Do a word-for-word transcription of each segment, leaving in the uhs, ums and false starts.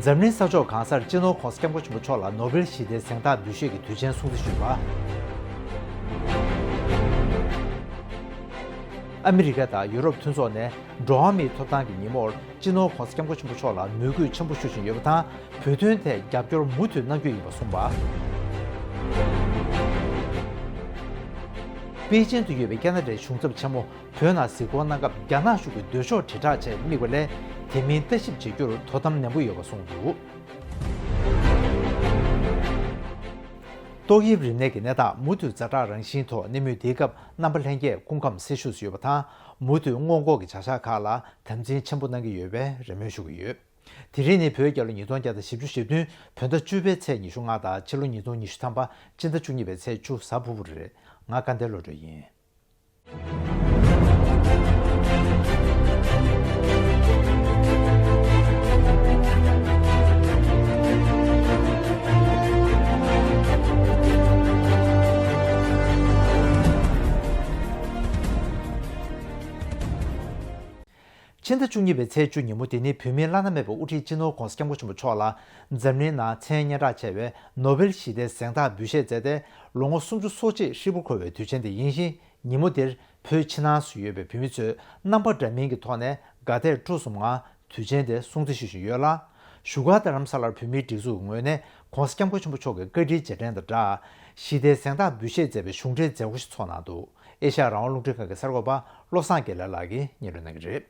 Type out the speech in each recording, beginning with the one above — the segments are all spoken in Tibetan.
འཛམ་གླིང་ས་ཕྱོགས་གང་སར་སྤྱི་ནོར་༧གོང་ས་༧སྐྱབས་མགོན་ཆེན་པོ་མཆོག་ལ་ནོ་བེལ་ཞི་བདེའི་གཟེངས་རྟགས་འབུལ་བཞེས་ཀྱི་དུས་ཆེན་སྲུང་བརྩི་ཞུས་པ། ཨ་མི་རི་ཀ་དང་ཡུ་རོབ་མཐུན་ཚོགས་ནས་འགྲོ་བ་མིའི་ཐོབ་ཐང་གི་ཉིན་མོར་སྤྱི་ནོར་༧གོང་ས་༧སྐྱབས་མགོན་ཆེན་པོ་མཆོག་ལ་མོས་གུས་ཆེན་པོ་ཞུ་བཞིན་ཡོད་པ་དང་། བོད་དོན་ཐད་རྒྱབ་སྐྱོར་མུ་མཐུད་གནང་རྒྱུ་ཡིན་པ་གསུངས་པ། པེ་ཅིན་དུ་ཡོད་པའི་ཁ་ན་ཌའི་གཞུང་ཚབ་ཆེན་མོ་བོད་ནང་གཟིགས་སྐོར་གནང་སྐབས། རྒྱ་ནག་གཞུང་གིས་འདོད་ཕྱོགས་དྲིལ་བསྒྲགས་ཆེད་དམིགས་པ་ལས། དེ་མིན་ལྟ་ཞིབ་བྱེད་རྒྱུར་དོ་དམ་ནན་པོ་ཡོད་པ་གསུངས་འདུག། ཏོག་དབྱིབས་རིམས་ནད་ཀྱི་གནས་སྟངས་མུ་མཐུད་ཛ་དྲག་རང་བཞིན་ཐོག་གནས་མུས་འདིའི་སྐབས། རྣམ་པ་ལྷན་རྒྱས་སྐུ་ཁམས་སེར་ཤུགས་སུ་ཡོད་པ་དང་། མུ་མཐུད་སྔོན་འགོག་གི་བྱ་གཞག་ཁག་ལ་དམ་འཛིན་ཆེན་པོ་གནང་གི་ཡོད་པའི་རེ་སྨོན་ཞུ་གི་ཡོད། དེ་རིང་ནི་བོད་རྒྱལ་ལོ་ཉིས་སྟོང་བརྒྱ་དང་བཞི་བཅུ་ཞེ་བདུན། བོད་ཟླ་བཅུ་པའི་ཚེས་ཉི་ཤུ་ལྔ་དང་ཕྱི་ལོ་ཉིས་སྟོང་ཉི་ཤུ་ཐམ་པ་སྤྱི་ཟླ་བཅུ་གཉིས་པའི་ཚེས་བཅུ་གཟའ་ཕུར་བུ་རེད། ང་སྐལ་ལྡན་བློ་གྲོས་ཡིན། ཕྱི་ཟླ་བཅུ་གཉིས་པའི་ཚེས་བཅུ་ཉིན་མོ་དེ་ནི་བོད་མིའི་བླ་ན་མེད་པའི་དབུ་ཁྲིད་སྤྱི་ནོར་༧གོང་ས་༧སྐྱབས་མགོན་ཆེན་པོ་མཆོག་ལ་འཛམ་གླིང་ནང་མཚན་སྙན་གྲགས་ཆེ་བའི་ནོ་བེལ་ཞི་བདེའི་གཟེངས་རྟགས་འབུལ་བཞེས་མཛད་དེ། ལོ་ངོ་སུམ་ཅུ་སོ་གཅིག་ཧྲིལ་པོ་འཁོར་བའི་དུས་ཆེན་དེ་ཡིན་ཞིང་། ཉིན་མོ་དེར་བོད་ཕྱི་ནང་སུ་ཡོད་པའི་བོད་མི་ཚོས་རྣམ་པ་འདྲ་མིན་གྱི་ཐོག་ནས་དགའ་དད་སྤྲོ་གསུམ་ངང་དུས་ཆེན་དེ་སྲུང་བརྩི་ཞུ་བཞིན་ཡོད་ལ། བཞུགས་སྒར་རྡ་རམ་ས་ལར་བོད་མིའི་སྒྲིག་འཛུགས་ཀྱི་ངོས་ནས་༧གོང་ས་༧སྐྱབས་མགོན་ཆེན་པོ་མཆོག་གི་བཀའ་དྲིན་རྗེས་དྲན་དང་སྦྲགས། ཞི་བདེའི་གཟེངས་རྟགས་འབུལ་བཞེས་མཛད་པའི་གཞུང་འབྲེལ་མཛད་སྒོ་ཞིག་ཚོགས་གནང་འདུག། ཨེ་ཤ་ཡ་རང་དབང་རླུང་འཕྲིན་ཁང་གི་གསར་འགོད་པ་བློ་བཟང་དགེ་ལེགས་ལགས་ཀྱིས་སྙན་སྒྲོན་གནང་གི་རེད།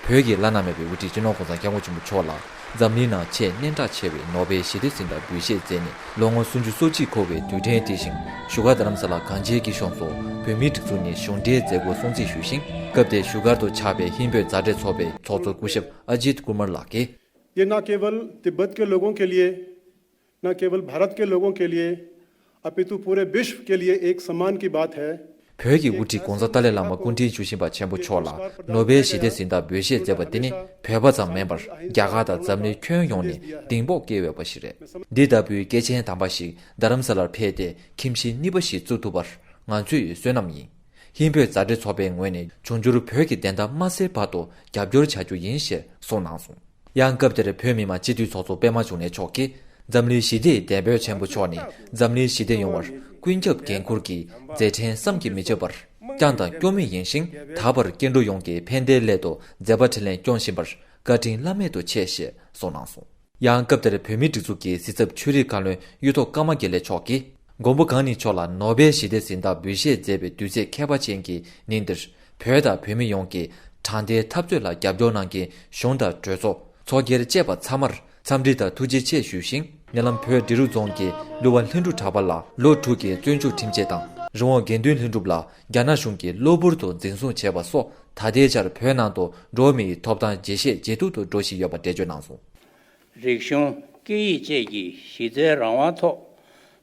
བོད་ཀྱི་བླ་ན་མེད་པའི་དབུ་ཁྲིད་སྤྱི་ནོར་༧གོང་ས་༧སྐྱབས་མགོན་ཆེན་པོ་མཆོག་ལ་འཛམ་གླིང་ནང་ཆེས་སྙན་གྲགས་ཆེ་བའི་ནོ་བེལ་ཞི་བདེ་གཟེངས་རྟགས་འབུལ་བཞེས་མཛད་ནས་ལོ་ངོ་སུམ་ཅུ་སོ་གཅིག་འཁོར་བའི་དུས་དྲན་དེ་བཞིན། བཞུགས་སྒར་རྡ་རམ་ས་ལ་གངས་ཅན་སྐྱིད་གཤོངས་སུ་བོད་མིའི་སྒྲིག་འཛུགས་ནས་གཞུང་འབྲེལ་མཛད་སྒོ་སྲུང་བརྩི་ཞུས་ཤིང་། སྐབས་དེར་བཞུགས་སྒར་དུ་ཆགས་པའི་ཧིན་བོད་མཛའ་འབྲེལ་ཚོགས་པའི་ཚོགས་གཙོ་སྐུ་ཞབས་ཨ་ཇིད་ཀུ་མར་ལགས་ཀྱིས། ये न केवल तिब्बत के लोगों के लिए, न केवल भारत के लोगों के लिए, अपितु पूरे विश्व के लिए एक सम्मान की बात है। བོད་ཀྱི་དབུ་ཁྲིད་༧གོང་ས་ཏཱ་ལའི་བླ་མ་སྐུ་ཕྲེང་བཅུ་བཞི་པ་ཆེན་པོ་མཆོག་ལ་ནོ་བེལ་ཞི་བདེ་གཟེངས་རྟགས་འབུལ་བཞེས་མཛད་པ་དེ་ནི། བོད་པ་ཙམ་མིན་པར་རྒྱ་གར་དང་འཛམ་གླིང་ཁྱོན་ཡོངས་ནས་གདེང་སྤོབས་སྐྱེ་འོས་པ་ཞིག་རེད། འདི་ལྟ་བུའི་སྐྱེས་ཆེན་དམ་པ་ཞིག་རྡ་རམ་ས་ལར་ཕེབས་ཏེ་ཁྱིམ་གཞིས་གཉིས་པ་ཞིག་བཙུགས་ཐུབ་པར་ང་ཚོས་བསོད་ནམས་ཡིན། ཧིན་བོད་མཛའ་འབྲེལ་ཚོགས་པའི་ངོས་ནས་འབྱུང་འགྱུར་བོད་ཀྱི་བདེན་མཐའ་མ་གསལ་བར་དུ་རྒྱབ་སྐྱོར་བྱ་རྒྱུ་ཡིན་ཞེས་གསུངས་གནང་སོང་། ཡང་སྐབས་དེར་བོད་མི་མང་སྤྱི་འཐུས་ཚོགས་གཙོ་པད་མ་འབྱུང་གནས་མཆོག་གིས། འཛམ་གླིང་ཞི་བདེའི་འདས་པོ་ཆེན་པོ་མཆོག་ནི་འཛམ་གླིང་ཞི་བདེ་ཡོང་བར་ཀུན་ཁྱབ་འགན་འཁུར་གྱི་མཛད་འཕྲིན་བསམ་གྱིས་མི་ཁྱབ་པར་བསྐྱངས་དང་སྐྱོང་མུས་ཡིན་ཞིང་། ད་བར་སྐྱེ་འགྲོ་ཡོངས་ཀྱི་ཕན་བདེའི་སླད་དུ་མཛད་པ་འཕྲིན་ལས་སྐྱོང་བཞིན་པར་བཀའ་དྲིན་བླ་མེད་དུ་ཆེ་ཞེས་གསུངས་གནང་སོང་། ཡང་སྐབས་དེར་བོད་མིའི་སྒྲིག་འཛུགས་ཀྱི་སྲིད་ཚབ་ཆོས་རིག་བཀའ་བློན་གཡུ་ཐོག་ཀརྨ་དགེ་ལེགས་མཆོག་གིས། མགོན་པོ་གང་ཉིད་མཆོག་ལ་ནོ་བེལ་ཞི་བདེ་གཟེངས་རྟགས་འབུལ་བཞེས་མཛད་པའི་དུས་ཚིགས་ཁྱད་པར་ཅན་གྱི་ཉིན་འདིར། བོད་དང་བོད་མི་ཡོངས་ཀྱིས་དྲང་བདེན་འཐབ་རྩོད་ལ་རྒྱབ་སྐྱོར་གནང་མཁན་གཞུང་དང་གྲོས་ཚོགས། ཚོགས་སྒེར་བཅས་པ་ཚང་མར་འཚམས་འདྲི་དང་ཐུགས་རྗེ་ཆེ་ཞུས་ཤིང་། ཉེ་ལམ་བོད་འབྲི་རུ་རྫོང་གི་གླུ་བ་ལྷུན་གྲུབ་གྲགས་པ་ལགས་ལོ་དྲུག་གི་བཙོན་འཇུག་ཁྲིམས་ཆད་དང་། རི་བོང་དགེ་འདུན་ལྷུན་གྲུབ་ལགས་རྒྱ་ནག་གཞུང་གིས་གློ་བུར་དུ་འཛིན་བཟུང་བྱས་པ་སོགས། ད་ལྟའི་ཆར་བོད་ནང་དུ་འགྲོ་བ་མིའི་ཐོབ་ཐང་ཇེ་ཞན་ཇེ་སྡུག་ཏུ་འགྲོ་བཞིན་ཡོད་པ་འགྲེལ་བརྗོད་གནང་སོང་། རིག་གཞུང་། སྐད་ཡིག་བཅས་ཀྱི་གཞི་རྩའི་རང་དབང་ཐོག་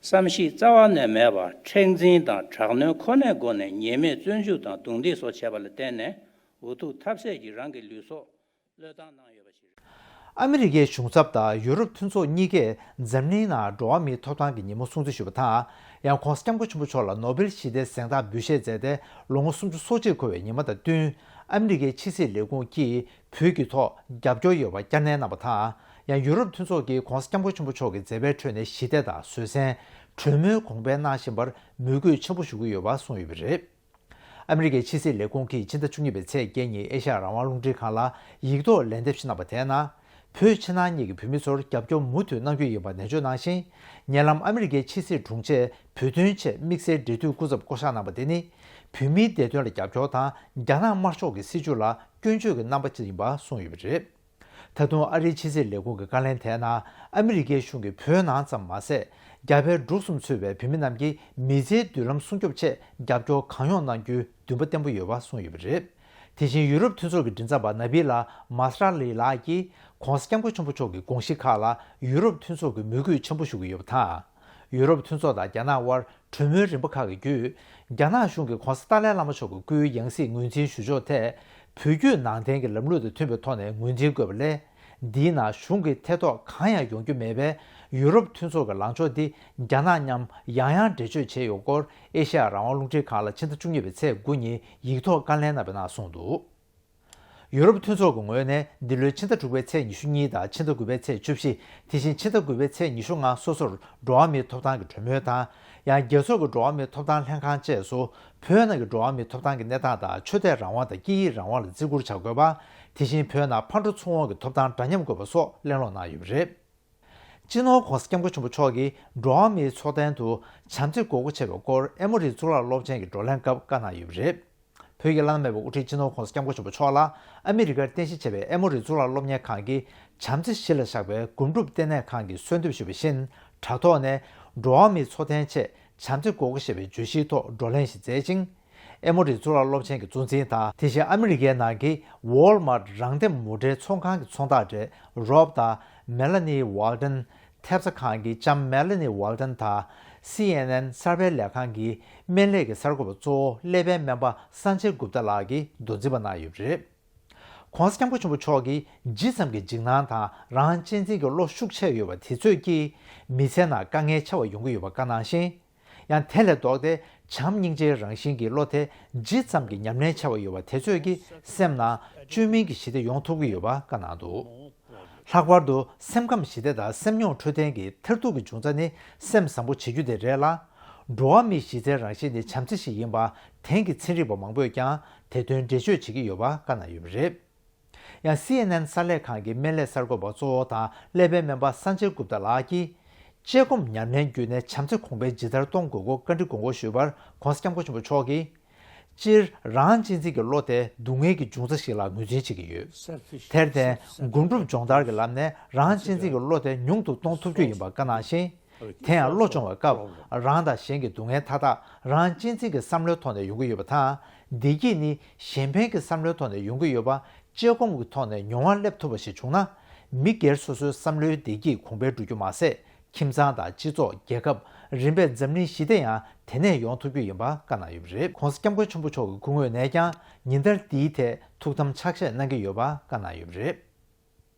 བསམ་གཞིག་རྩ་བ་ནས་མེད་པར་མཁྲེགས་འཛིན་དང་དྲག་གནོན་ཁོ་ནའི་སྒོ་ནས་ཉེས་མེད་བཙོན་འཇུག་དང་རྡུང་རྡེག་སོགས་བྱས་པ་ལ་བརྟེན་ནས། འུ་ཐུག་ཐབས་ཟད་ཀྱིས་རང་གི་ལུས་སྲོག་བློས་བཏང་གནང་ཡོད་པ་ཞིག་རེད། ཨ་མི་རི་ཀའི་གཞུང་ཚབ་དང་ཡུ་རོབ་མཐུན་ཚོགས་གཉིས་ཀས་འཛམ་གླིང་ནང་འགྲོ་བ་མིའི་ཐོབ་ཐང་གི་ཉིན་མོ་སྲུང་བརྩི་ཞུས་པ་དང་། ཡང་༧གོང་ས་༧སྐྱབས་མགོན་ཆེན་པོ་མཆོག་ལ་ནོ་བེལ་ཞི་བདེའི་གཟེངས་རྟགས་འབུལ་བཞེས་མཛད་དེ་ལོ་ངོ་སུམ་ཅུ་སོ་གཅིག་འཁོར་བའི་ཉིན་མོ་དང་བསྟུན། ཨ་མི་རི་ཀའི་ཕྱི་སྲིད་ལས་ཁུངས་ཀྱིས་བོད་ཀྱི་ཐོག་རྒྱབ་སྐྱོར་ཡོད་པ་བསྐྱར་ནན་གནང་བ་དང་། ཡང་ཡུ་རོབ་མཐུན་ཚོགས་ཀྱིས་༧གོང་ས་༧སྐྱབས་མགོན་ཆེན་པོ་མཆོག་གི་མཛད་པའི་ཁྲོད་ནས་ཞི་བདེ་དང་བཟོད་བསྲན། གྲོས་མོལ་གོང་འཕེལ་གནང་བཞིན་པར་མོས་གུས་ཆེན་པོ་ཞུ་གི་ཡོད་པ་གསུངས་ཡོད་པ་རེད། ཨ་མི་རི་ཀའི་ཕྱི་སྲིད་ལས་ཁུངས་ཀྱིས་ཕྱི་ཟླ་བཅུ་གཉིས་པའི་ཚེས་བརྒྱད་ཉིན་ཨེ་ཤ་ཡ་རང་དབང་རླུང་འཕྲིན་ཁང་ལ་ཡིག་ཐོག་ལན་འདེབས་ཤིག་གནང་བ་དེའི་ནང་། བོད་ཕྱི་ནང་གཉིས་ཀྱི་བོད་མི་ཚོར་རྒྱབ་སྐྱོར་མུ་མཐུད་གནང་རྒྱུ་ཡིན་པ་ནན་བརྗོད་གནང་ཞིང་། ཉེ་ལམ་ཨ་མི་རི་ཀའི་ཕྱི་སྲིད་དྲུང་ཆེས་བོད་དོན་ཆེད་དམིགས་བསལ་འབྲེལ་མཐུད་སྐུ་ཚབ་བསྐོ་གཞག་གནང་བ་དེ་ནི། བོད་མིའི་བདེ་དོན་ལ་རྒྱབ་སྐྱོར་དང་རྒྱ་ནག་དམར་ཤོག་གི་སྲིད་བྱུས་ལ་སྐྱོན་བརྗོད་ཀྱི་རྣམ་པ་ཅིག་ཡིན་པ་གསུངས་ཡོད་པ་རེད། ད་དུང་ཨ་རིའི་ཕྱི་སྲིད་ལས་ཁུངས་ཀྱི་བཀའ་ལན་དེའི་ནང་། ཨ་མི་རི་ཀའི་གཞུང་གིས་བོད་ནང་ཙམ་མ་ཟད། རྒྱ་བལ་འབྲུག་གསུམ་ཚུད་པའི་བོད་མི་རྣམས་ཀྱི་མི་ཚེའི་མདུན་ལམ་སྲུང་སྐྱོབ་ཆེད་རྒྱབ་སྐྱོར་གང་ཡོང་གནང་རྒྱུའི་འདུན་པ་བརྟན་པོ་ཡོད་པ་གསུངས་ཡོད་པ་རེད། དེ་བཞིན་ཡུ་རོབ་མཐུན་ཚོགས་ཀྱི་མགྲིན་ཚབ་པ་ན་བི་ལ་མཱ་སི་ར་ལི་ལགས་ཀྱིས། ༧གོང་ས་༧སྐྱབས་མགོན་ཆེན་པོ་མཆོག་གི་དགོངས་གཞི་ཁག་ལ་ཡུ་རོབ་མཐུན་ཚོགས་ཀྱིས་མོས་གུས་ཆེན་པོ་ཞུ་གི་ཡོད་པ་དང་། ཡུ་རོབ་མཐུན་ཚོགས་དང་རྒྱ་ནག་དབར། གྲོས་མོལ་རིམ་པ་ཁག་གི་བརྒྱུད། རྒྱ་ནག་གཞུང་གིས་༧གོང་ས་ཏཱ་ལའི་བླ་མ་མཆོག་གི་སྐུའི་ཡང་སྲིད་ངོས་འཛིན་ཞུ་ཕྱོགས་ཐད། བོད་བརྒྱུད་ནང་བསྟན་གྱི་ལམ་ལུགས་དང་མཐུན་པའི་ཐོག་ནས་ངོས་འཛིན་དགོས་པ་ལས། འདིའི་ནང་གཞུང་གི་ཐེ་གཏོགས་གང་ཡང་ཡོང་རྒྱུ་མེད་པས། ཡུ་རོབ་མཐུན་ཚོགས་ཀྱི་ལངས་ཕྱོགས་འདི་རྒྱ་ནག་མཉམ་ཡང་ཡང་འགྲེལ་བརྗོད་བྱས་ཡོད་སྐོར། ཨེ་ཤ་ཡ་རང་དབང་རླུང་འཕྲིན་ཁང་ལ་ཕྱི་ཟླ་བཅུ་གཉིས་པའི་ཚེས་དགུ་ཉིན་ཡིག་ཐོག་བཀའ་ལན་གནང་བའི་ནང་གསུངས་འདུག། ཡུ་རོབ་མཐུན་ཚོགས་ཀྱི་ངོས་ནས་འདི་ལོའི་ཕྱི་ཟླ་དྲུག་པའི་ཚེས་ཉི་ཤུ་གཉིས་དང་ཕྱི་ཟླ་དགུ་པའི་ཚེས་བཅུ་བཞི། དེ་བཞིན་ཕྱི་ཟླ་དགུ་པའི་ཚེས་ཉི་ཤུ་ལྔ་སོ་སོར་འགྲོ་བ་མིའི་ཐོབ་ཐང་གི་གྲོས་མོལ་དང་། ཡང་རྒྱལ་ཚོགས་ཀྱི་འགྲོ་བ་མིའི་ཐོབ་ཐང་ལྷན་ཁང་བཅས་སུ་བོད་ནང་གི་འགྲོ་བ་མིའི་ཐོབ་ཐང་གི་གནས་སྟངས་དང་ཆོས་དད་རང་དབང་དང་སྐད་ཡིག་རང་དབང་ལ་བརྩི་བཀུར་བྱ་དགོས་པ། དེ་བཞིན་བོད་ནང་ཕར་འགྲོ་ཚུར་འོང་གི་ཐོབ་ཐང་འདྲ་མཉམ་དགོས་པ་སོགས་གླེང་སློང་གནང་ཡོད་པ་རེད། སྤྱི་ནོར་༧གོང་ས་༧སྐྱབས་མགོན་ཆེན་པོ་མཆོག་གིས་འགྲོ་བ་མིའི་ཚོགས་ཐེངས་དུ་བྱམས་བརྩེ་དགོས་མཁོ་ཆེ་བའི་སྐོར་ཨེ་མོ་རི་གཙུག་ལག་སློབ་ཆེན་གྱི་བགྲོ་གླེང་སྐབས་བཀའ་གནང་ཡོད་པ་རེད། བོད་ཀྱི་བླ་ན་མེད་པའི་དབུ་ཁྲིད་སྤྱི་ནོར་༧གོང་ས་༧སྐྱབས་མགོན་ཆེན་པོ་མཆོག་ལ་ཨ་མི་རི་ཀར་རྟེན་གཞི་བྱས་པའི་ཨེ་མོ་རི་གཙུག་ལག་སློབ་གཉེར་ཁང་གི་བྱམས་བརྩེ་གཞི་ལ་བཞག་པའི་སྒོམ་སྒྲུབ་ལྟེ་གནས་ཁང་གིས་གསོལ་འདེབས་ཞུས་པ་བཞིན། དྲ་ཐོག་ནས་འགྲོ་བ་མིའི་ཚོགས་ཐེངས་ཆེད་བྱམས་བརྩེ་དགོས་མཁོ་ཆེ་བའི་བརྗོད་གཞིའི་ཐོག་བགྲོ་གླེང་ཞིག་མཛད་ཅིང་། ཨེ་མོ་རི་གཙུག་ལག་སློབ་ཆེན་གྱི་གཙོ་འཛིན་དང་། དེ་བཞིན་ཨ་མི་རི་ཀའི་ནང་གི་ཝོལ་མཱར་རང་འདེམས་མུ་འབྲེལ་ཚོང་ཁང་གི་ཚོང་བདག་གྲས་རོབ་དང་མེ་ལ་ནི་ཝལ་ཏན། ཐེབས་རྩ་ཁང་གི་ལྕམ་མེ་ལ་ནི་ཝལ་ཏན་དང་། སི་ཨེན་ཨེན་གསར་སྤེལ་ལས་ཁང་གི་སྨན་ལས་ཀྱི་གསར་འགོད་པ་གཙོ་བོ་ཀླད་པའི་སྨན་པ་སན་ཇེ་གུབ་ཏཱ་ལགས་ཀྱིས་མདོ་འཛིན་པ་གནང་ཡོད་པ་རེད། ༸གོང་ས་༸སྐྱབས་མགོན་ཆེན་པོ་མཆོག་གིས་ཇི་ཙམ་གྱི་འཇིགས་སྣང་དང་རང་གཅེས་འཛིན་གྱི་བློ་ཤུགས་ཆེ་ཡོད་པ་དེ་ཚོས་ཀྱིས་མི་ཚེ་ནང་དཀའ་ངལ་ཆེ་བ་ཡོང་གི་ཡོད་པ་བཀའ་གནང་ཞིང་། ཡང་དེ་ལས་ལྡོག་སྟེ་བྱམས་སྙིང་རྗེའི་རང་བཞིན་གྱི་བློ་དེ་ཇི་ཙམ་གྱི་ཉམས་ལེན་ཆེ་བ་ཡོད་པ་དེ་ཚོས་ཀྱིས་སེམས་ནང་བཅོས་མིན་གྱི་ཞི་བདེ་ཡོང་ཐུབ་ཀྱི་ཡོད་པ་བཀའ་གནང་འདུག་ལྷག་པར་དུ་སེམས་ཁམས་ཞི་བདེ་དང་སེམས་མྱོང་འཕྲོད་བསྟེན་གྱི་མཐར་ཐུག་གི་འབྱུང་རྩ་ནི་སེམས་བཟང་པོ་བྱེད་རྒྱུ་དེ་རེད་ལ། འགྲོ་བ་མིའི་གཞི་རྩའི་རང་བཞིན་ནི་བྱམས་བརྩེ་ཞིག་ཡིན་པ་དེང་གི་ཚན་རིག་པ་མང་པོས་ཀྱང་དེ་དོན་འགྲེལ་བརྗོད་བྱེད་ཀྱི་ཡོད་པ་བཀའ་གནང་ཡོད་པ་རེད། ཡང་སི་ཨེན་ཨེན་གསར་ལས་ཁང་གི་སྨན་ལས་གསར་འགོད་པ་གཙོ་བོ་དང་ཀླད་པའི་སྨན་པ་སན་ཇེ་གུབ་ཏཱ་ལགས་ཀྱིས། དཔྱད་སྒོམ་ཉམས་ལེན་བརྒྱུད་ནས་བྱམས་བརྩེ་གོང་འཕེལ་ཇི་ལྟར་གཏོང་དགོས་སྐོར་བཀའ་འདྲི་དགོངས་སྐོར་ཞུས་པར་༸གོང་ས་༸སྐྱབས་མགོན་ཆེན་པོ་མཆོག་གིས། སྤྱིར་རང་གཅེས་འཛིན་གྱི་བློ་དེ་སྡུག་བསྔལ་གྱི་འབྱུང་རྩ་ཞིག་ལ་ངོས་འཛིན་བྱེད་ཀྱི་ཡོད། དེར་བརྟེན་སྒོམ་སྒྲུབ་སྦྱོང་བརྡར་གྱི་ལམ་ནས་རང་གཅེས་འཛིན་གྱི་བློ་དེ་ཉུང་དུ་གཏོང་ཐུབ་རྒྱུ་ཡིན་པ་བཀའ་གནང་ཞིང་། དེ་ཡང་བློ་སྦྱོང་བའི་སྐབས་རང་དང་གཞན་གྱི་སྡུག་བསྔལ་མཐའ་དག་རང་གཅེས་འཛིན་གྱི་བསམ་བློའི་ཐོག་ནས་ཡོང་གི་ཡོད་པ་དང་། བདེ་སྐྱིད་ནི་གཞན་ཕན་གྱི་བསམ་བློའི་ཐོག་ནས་ཡོང་གི་ཡོད་པ། དཔྱད་སྒོམ་གྱི་ཐོག་ནས་མྱོང་བ་སླེབས་ཐུབ་པ་ཞིག་བྱུང་ན། མི་སྒེར་སོ་སོའི་བསམ་བློའི་བདེ་སྐྱིད་གོང་འཕེལ་འགྲོ་རྒྱུ་མ་ཟད། ཁྱིམ་ཚང་དང་སྤྱི་ཚོགས། རྒྱལ་ཁབ། རིམ་པས་འཛམ་གླིང་ཞི་བདེ་ཡང་དེ་ནས་ཡོང་ཐུབ་རྒྱུ་ཡིན་པ་བཀའ་གནང་ཡོད་པ་རེད། ༸གོང་ས་༸སྐྱབས་མགོན་ཆེན་པོ་མཆོག་གི་སྐུ་ངོས་ནས་ཀྱང་ཉིན་ལྟར་འདིའི་ཐད་ཐུགས་དམ་ཕྱག་བཞེས་གནང་གི་ཡོད་པ་བཀའ་གནང་ཡོད་པ་རེད།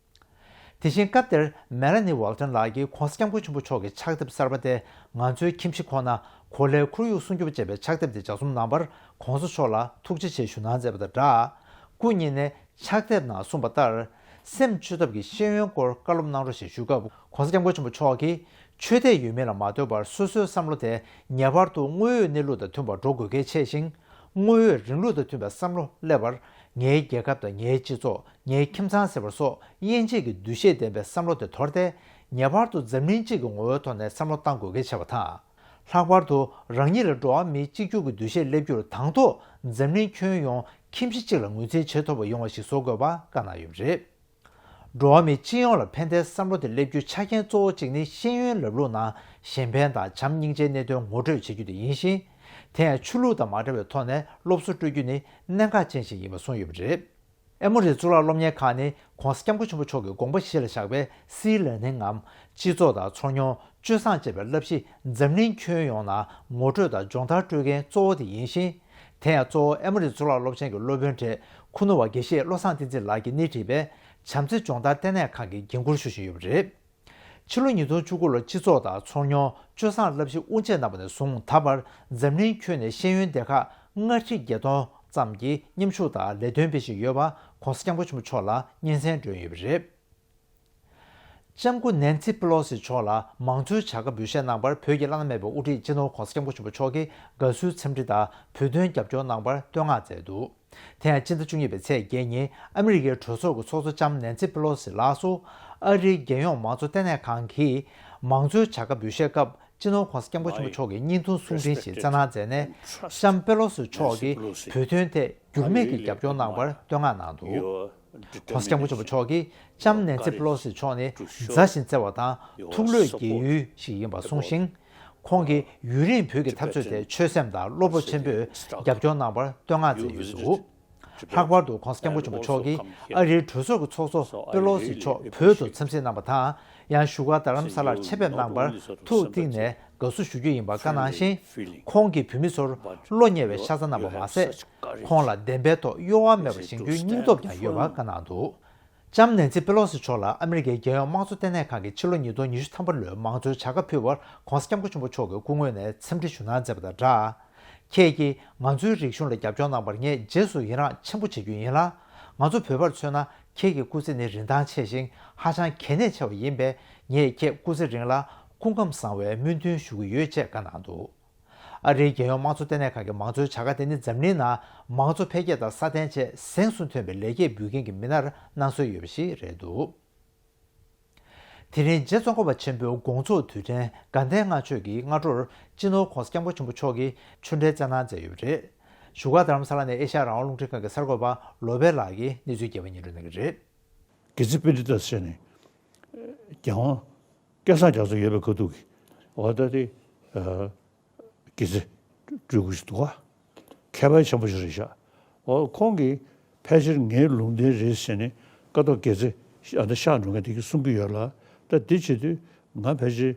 དེ་བཞིན་སྐབས་དེར་མེ་ལ་ནི་ཝལ་ཏན་ལགས་ཀྱིས་༸གོང་ས་༸སྐྱབས་མགོན་ཆེན་པོ་མཆོག་གི་ཕྱག་དེབ་གསར་པ་དེ་ང་ཚོའི་ཁྱིམ་གཞིས་ཁོ་ན་གོ་ལའི་ཁོར་ཡུག་སྲུང་སྐྱོབ་ཅེས་པའི་ཕྱག་དེབ་དེ་ལྗགས་རྩོམ་གནང་བར་༸གོང་ས་མཆོག་ལ་ཐུགས་རྗེ་ཆེ་ཞུ་གནང་མཛད་པ་དང་སྦྲགས། སྐུ་ཉིད་ནས་ཕྱག་དེབ་ནང་གསུངས་པ་ལྟར། སེམས་བཅོས་ཐབས་ཀྱི་ཤེས་ཡོན་སྐོར་བཀའ་སློབ་གནང་རོགས་ཞེས་ཞུ་སྐབས། ༸གོང་ས་༸སྐྱབས་མགོན་ཆེན་པོ་མཆོག་གིས། ཆོས་དད་ཡོད་མེད་ལ་མ་ལྟོས་པར་སོ་སོའི་བསམ་བློ་དེ་ངེས་པར་དུ་དངོས་ཡོད་གནས་ལུགས་དང་མཐུན་པར་འགྲོ་དགོས་གལ་ཆེ་ཞིང་། དངོས་ཡོད་རིང་ལུགས་དང་མཐུན་པའི་བསམ་བློ་སླེབས་པར། ངའི་རྒྱལ་ཁབ་དང་ངའི་སྤྱི་ཚོགས། ངའི་ཁྱིམ་ཚང་ཟེར་བ་སོགས་དབྱེ་འབྱེད་ཀྱི་འདུ་ཤེས་ལྡན་པའི་བསམ་བློ་དེ་དོར་ཏེ། ངེས་པར་དུ་འཛམ་གླིང་སྤྱི་ཀྱི་ངོ་བོའི་ཐོག་ནས་བསམ་བློ་གཏང་དགོས་གལ་ཆེ་བ་དང་། ལྷག་པར་དུ་རང་ཉིད་ལ་འགྲོ་བ་མིའི་གཅིག་གྱུར་གྱི་འདུ་ཤེས་སླེབས་རྒྱུར་དང་ཐོག་འཛམ་གླིང་ཁྱོན་ཡོངས་ཁྱིམ་གཞིས་གཅིག་ལ་ངོས་འཛིན་བྱེད་ཐུབ་པ་ཡོང་བ་ཞིག་བཟོ་དགོས་པ་བཀའ་གནང་ཡོད་པ་རེད། འགྲོ་བ་མི་སྤྱི་ཡོངས་ལ་ཕན་བདེའི་བསམ་བློ་དེ་སླེབས་རྒྱུའི་ཆ་རྐྱེན་གཙོ་བོ་གཅིག་ནི་ཤེས་ཡོན་ལམ་ལུགས་ནང་གཞན་ཕན་དང་བྱམས་སྙིང་རྗེའི་གནད་དོན་ངོ་སྤྲོད་བྱེད་རྒྱུ་དེ་ཡིན་ཞིང་། དེ་ཡང་ཆོས་ལུགས་དང་མ་འབྲེལ་བའི་ཐོག་ནས་སློབ་གསོ་སྤྲོད་རྒྱུ་ནི་གནད་འགག་ཅན་ཞིག་ཡིན་པ་གསུངས་ཡོད་པ་རེད། ཨེ་མོ་རི་གཙུག་ལག་སློབ་གཉེར་ཁང་ནི་༸གོང་ས་༸སྐྱབས་མགོན་ཆེན་པོ་མཆོག་གི་དགོངས་པ་གཞི་ལ་བཞག་པའི་སིའི་ལར་ནིང་ངམ་སྤྱི་ཚོགས་དང་ཚོར་མྱོང་སྤྱོད་བཟང་ཅེས་པའི་བསླབ་གཞི་འཛམ་གླིང་ཁྱོན་ཡོངས་ནང་ངོ་སྤྲོད་དང་སྦྱོང་བརྡར་སྤྲོད་མཁན་གཙོ་བོ་དེ་ཡིན་ཞིང་། དེ་ཡང་གཙོ་བོ་ཨེ་མོ་རི་གཙུག་ལག་སློབ་ཆེན་གྱི་སློབ་དཔོན་གྲས་ཁུ་ནུ་བ་དགེ་བཤེས་བློ་བཟང་བསྟན་འཛིན་ལགས་ཀྱིས་སྣེ་ཁྲིད་པའི་བྱམས་བརྩེ་སྦྱོང་བརྡར་ལྟེ་གནས་ཁང་གིས་འགན་འཁུར་ཞུ་བཞིན་ཡོད་པ་རེད། ཕྱི་ལོ་ཉིས་སྟོང་བཅུ་དགུ་ལོར་སྤྱི་ཚོགས་དང་ཚོར་མྱོང་སྤྱོད་བཟང་བསླབ་གཞི་དབུ་འབྱེད་གནང་བ་ནས་བཟུང་ད་བར་འཛམ་གླིང་ཁྱོན་ནས་ཤེས་ཡོན་སྡེ་ཁག་ལྔ་ཁྲི་བརྒྱད་སྟོང་ཙམ་གྱིས་མཉམ་ཞུགས་དང་ལས་དོན་སྤེལ་བཞིན་ཡོད་པ་༸གོང་ས་༸སྐྱབས་མགོན་ཆེན་པོ་མཆོག་ལ་སྙན་སེང་བསྒྲོན་ཡོད་པ་རེད། ལྕམ་སྐུ་ནན་སི་པེ་ལོ་སི་མཆོག་ལ་མང་གཙོའི་བྱ་དགའ་འབུལ་བཞེས་གནང་བར་བོད་ཀྱི་བླ་ན་མེད་པའི་དབུ་ཁྲིད་སྤྱི་ནོར་༸གོང་ས་༸སྐྱབས་མགོན་ཆེན་པོ་མཆོག་གིས་དགའ་བསུའི་འཚམས་འདྲི་དང་བོད་དོན་རྒྱབ་སྐྱོར་གནང་བར་བསྟོད་བསྔགས་མཛད་འདུག་དེ་ཡང་སྤྱི་ཟླ་བཅུ་གཉིས་པའི་ཚེས་བརྒྱད་ཉིན་ཨ་མི་རི་ཀའི་གྲོས་ཚོགས་ཀྱི་ཚོགས་གཙོ་ལྕམ་ནན་སི་པེ་ལོ་སི་ལགས་སུ་ཨ་རིའི་རྒྱལ་ཡོངས་མང་གཙོ་ལྟེ་གནས་ཁང་གིས་མང་གཙོའི་བྱ་དགའ་འབུལ་བཞེས་སྐབས་སྤྱི་ནོར་༸གོང་ས་༸སྐྱབས་མགོན་ཆེན་པོ་མཆོག་གི་བརྙན་ཐུང་གསུང་འཕྲིན་ཞིག་བསྩལ་གནང་མཛད་ནས་ལྕམ་པེ་ལོ་སི་མཆོག་གིས་བོད་དོན་ཐད་འགྱུར་མེད་ཀྱི་རྒྱབ་སྐྱོར་གནང་བར་བསྟོད་བསྔགས་གནང་འདུག ༸གོང་ས་༸སྐྱབས་མགོན་ཆེན་པོ་མཆོག་གིས་ལྕམ་ནན་སི་པེ་ལོ་སི་མཆོག་ནི་མཛའ་ཞིང་བརྩེ་བ་དང་ཐུགས་བློས་འགེལ་ཡུལ་ཞིག་ཡིན་པ་གསུངས་ཤིང་། ཁོང་གིས་ཡུན་རིང་བོད་ཀྱི་འཐབ་རྩོད་དེ་ཆོད་སེམས་དང་བློ་སྤོབས་ཆེན་པོས་རྒྱབ་སྐྱོར་གནང་བར་བསྟོད་བསྔགས་མཛད་ཡོད་འདུག་ལྷག་པར་དུ་༸གོང་ས་༸སྐྱབས་མགོན་ཆེན་པོ་མཆོག་གིས་ཨ་རིའི་གྲོས་ཚོགས་ཀྱི་ཚོགས་གཙོ་པེ་ལོ་སི་མཆོག་བོད་དུ་འཚམས་གཟིགས་གནང་བ་དང་། ཡང་བཞུགས་སྒར་རྡ་རམ་ས་ལར་ཆེད་ཕེབས་གནང་བར་ཐུགས་གཏིང་ནས་དགའ་བསུ་ཞུ་རྒྱུ་ཡིན་པ་བཀའ་གནང་ཞིང་། ཁོང་གིས་བོད་མི་ཚོར་བློ་ཉེ་བའི་ཤ་ཚ་གནང་བ་མ་ཟད། ཁོང་ལ་བདེན་པའི་ཐོག་གཡོ་བ་མེད་པར་བཞེངས་རྒྱུའི་སྙིང་སྟོབས་ཀྱང་ཡོད་པ་བཀའ་གནང་འདུག་ལྕམ་ནན་སི་པེ་ལོ་སི་མཆོག་ལ་ཨ་མི་རི་ཀའི་རྒྱལ་ཡོངས་དམངས་གཙོ་ལྟེ་གནས་ཁང་གིས་ཕྱི་ལོ་ཉིས་སྟོང་ཉི་ཤུ་ཐམ་པ་ལོའི་མང་གཙོའི་བྱ་དགའ་ཕུལ་བར་༸གོང་ས་༸སྐྱབས་མགོན་ཆེན་པོ་མཆོག་གི་སྐུ་ངོས་ནས་འཚམས་འདྲི་ཞུ་གནང་མཛད་པ་དང་སྦྲགས། ཁྱེད་ཀྱིས་ང་ཚོའི་རིག་གཞུང་ལ་རྒྱབ་སྐྱོར་གནང་བར་ངས་རྗེས་སུ་ཡི་རངས་ཆེན་པོ་བྱེད་རྒྱུ་ཡིན་ལ། ང་ཚོ་བོད་པར་མཚོན་ན་ཁྱེད་ཀྱི་སྐུ་ཚེ་ནི་རིན་ཐང་ཆེ་ཞིང་ཧ་ཅང་གལ་གནད་ཆེ་བ་ཡིན་པས། ངས་ཁྱེད་སྐུ་ཚེ་རིང་ལ་སྐུ་ཁམས་བཟང་བའི་སྨོན་འདུན་ཞུ་གི་ཡོད་ཅེས་བཀའ་གནང་འདུག་ཨ་རིའི་རྒྱལ་ཡོངས་དམངས་གཙོ་ལྟེ་གནས་ཁང་གི་མང་གཙོའི་བྱ་དགའ་དེ་ནི་འཛམ་གླིང་ནང་མང་གཙོ་འཕེལ་རྒྱས་དང་སྲ་བརྟན་ཆེད་གཟེངས་སུ་ཐོན་པའི་ལེགས་སྐྱེས་འབུལ་མཁན་གྱི་མི་སྣར་གནང་སྲོལ་ཡོད་པ་ཞིག་རེད་འདུག་དེ་རིང་རྗེ་ཙོང་ཁ་པ་ཆེན་པོའི་དགོངས་རྫོགས་དུས་དྲན་དགའ་ལྡན་ལྔ་མཆོད་ཀྱི་སྔ་དྲོར་སྤྱི་ནོར་༧གོང་ས་༧སྐྱབས་མགོན་ཆེན་པོ་མཆོག་གིས་ཆོས་འབྲེལ་བསྩལ་གནང་མཛད་ཡོད་པ་རེད། བཞུགས་སྒར་རྡ་རམ་ས་ལ་ནས་ཨེ་ཤ་ཡ་རང་དབང་རླུང་འཕྲིན་ཁང་གི་གསར་འགོད་པ་ལོ་པེ་ལགས་ཀྱིས་གནས་ཚུལ་རྒྱས་པ་སྙན་སྒྲོན་གནང་གི་རེད། དགེ་ཚེ་པཎྜི་ཏ་ཟེར་ནས་རྒྱལ་དབང་སྐལ་བཟང་རྒྱ་མཚོ་ཡོད་པའི་ཁ་ཐུག་གི་འོ་ད་དེ་དགེ་ཚེ་སྤྲུལ་སྐུ་ཞིག་འདུག་ག་མཁས་པ་ཆེན་པོ་ཞིག་རེད་ཤག་འོ་ཁོང་གིས་ཕལ་ཆེར་ངའི་ལུང་བསྟན་རེད་ཟེར་ནས་ཀཿཐོག་དགེ་ཚེ་ཨ་ད་ཤག་འགྲོ་མཁན་དེ་གིས་གསུང་གི་ཡོད་ལ། ད་འདི་བྱེད་དུས་ང་ཕལ་ཆེར་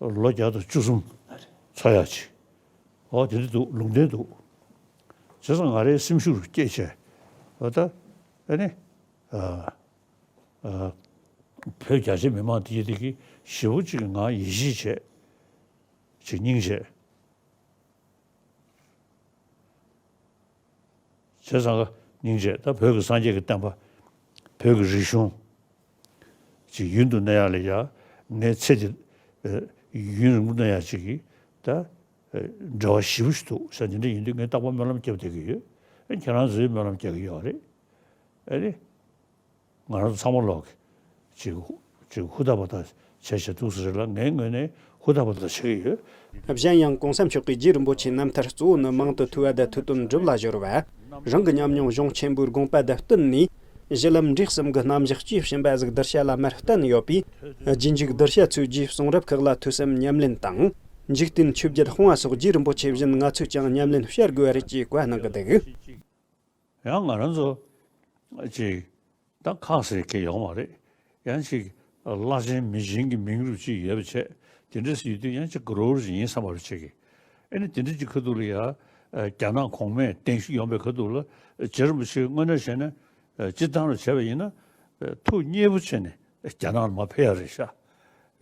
ལོ་བརྒྱ་དང་བཅུ་གསུམ་ཚོ་ཡག་ཅིག་འོ་དེ་འདྲ་འདུག་ལུང་བསྟན་འདུག་བྱས་ཙང་ང་རའི་སེམས་ཤུགས་སྐྱེད་བྱས་འོ་ད་ཨ་ནི་ཨ་ཨ་བོད་རྒྱ་ཆེ་མི་མང་དེ་དེ་གིས་ཞེ་པོ་ཅིག་ང་ཡིད་ཆེས་བྱས་ཅིག་སྙིང་རྗེ། བྱས་ཙང་སྙིང་རྗེ། ད་བོད་ཀྱི་སངས་རྒྱས་ཀྱི་བསྟན་པ་བོད་ཀྱི་རིག་གཞུང་ཅིག་ཡུན་དུ་གནས་ཡག་ལ་ཡ་ངའི་ཚེ་འདི་ཡུན་རིང་པོ་གནས་ཡག་ཅིག་གི་ད་འབྲེལ་བ་ཞེ་པོ་ཞིག་འདུག་ཟེར་འདི་འདྲ་ཡིན་དུས་ངས་རྟག་པར་སྨོན་ལམ་རྒྱབ་བསྡད་ཀྱི་ཡོད། ཁྱེད་རང་ཚོས་སྨོན་ལམ་རྒྱག་གི་ཡོད་རེད། ཨ་རེད། ང་རང་ཚོ་ཚང་མ་ལོག་གི་ཅིག་ཅིག་ཧུར་ཐག་པ་ཐག་བྱས་བྱས་འདུག་ཟེར་ལ་ངའི་ངོས་ནས་ཧུར་ཐག་པ་ཐག་བྱེད་ཀྱི་ཡོད། གཞན་ཡང་གོང་ས་མཆོག་གིས་རྗེ་རིན་པོ་ཆེའི་རྣམ་ཐར་གཙོ་བོ་ནི་མང་དུ་ཐོས་པ་དང་ཐོས་དོན་སྒྲུབ་ལ་སྦྱོར་བ། རང་གི་ཉམས་མྱོང་གཞུང་ཆེན་པོའི་དགོངས་པ་དང་བསྟུན་ནས་གཞི་ལམ་འབྲས་གསུམ་གྱི་རྣམ་གཞག་བཅས་གསུངས་པ་ཟིག་གདུལ་བྱ་ལ་མར་བསྟན་ཡོད་པས། རྗེས་འཇུག་གདུལ་བྱ་ཚོས་རྗེའི་གསུང་རབ་ཁག་ལ་ཐོས་བསམ་ཉམས་ལེན་དང་། འཇིག་རྟེན་ཆོས་བརྒྱད་སྤོང་བ་སོགས་རྗེ་རིན་པོ་ཆེ་བཞིན་ང་ཚོས་ཀྱང་ཉམས་ལེན་བྱ་དགོས་པ་རེད་ཅེས་བཀའ་གནང་གི་འདུག་ཡང་ང་རང་ཚོ་ཅིག་ད་ཁག་ཟེར་གྱི་ཡོད་མ་རེད། ཡང་ཅིག་བླ་ཆེན་མི་ཆེན་གྱི་མིང་རུས་ཅིག་ཡོད་པ་བྱས་དེ་འདྲ་ཟེར་དུས་ཡང་ཅིག་གུ་རུ་ཞིག་ཡིན་བསམ་པ་རུ་བྱེད་ཀྱི། ཨ་ནི་དེ་འདྲ་ཅིག་ཁ་ཐུག་ལ་ཡ་རྒྱ་ནག་གོང་མས་གདན་ཞུ་ཡོང་པའི་ཁ་ཐུག་ལ་རྗེ་རིན་པོ་ཆེ་དངོས་གནས་བྱས་ན་སྤྱིར་བཏང་ལ་བྱས་པ་ཡིན་ན་ཐུགས་མཉེས་པོ་བྱས་ནས་རྒྱ་ནག་ལ་མར་ཕེབས་ཡ་རེད་ཤག་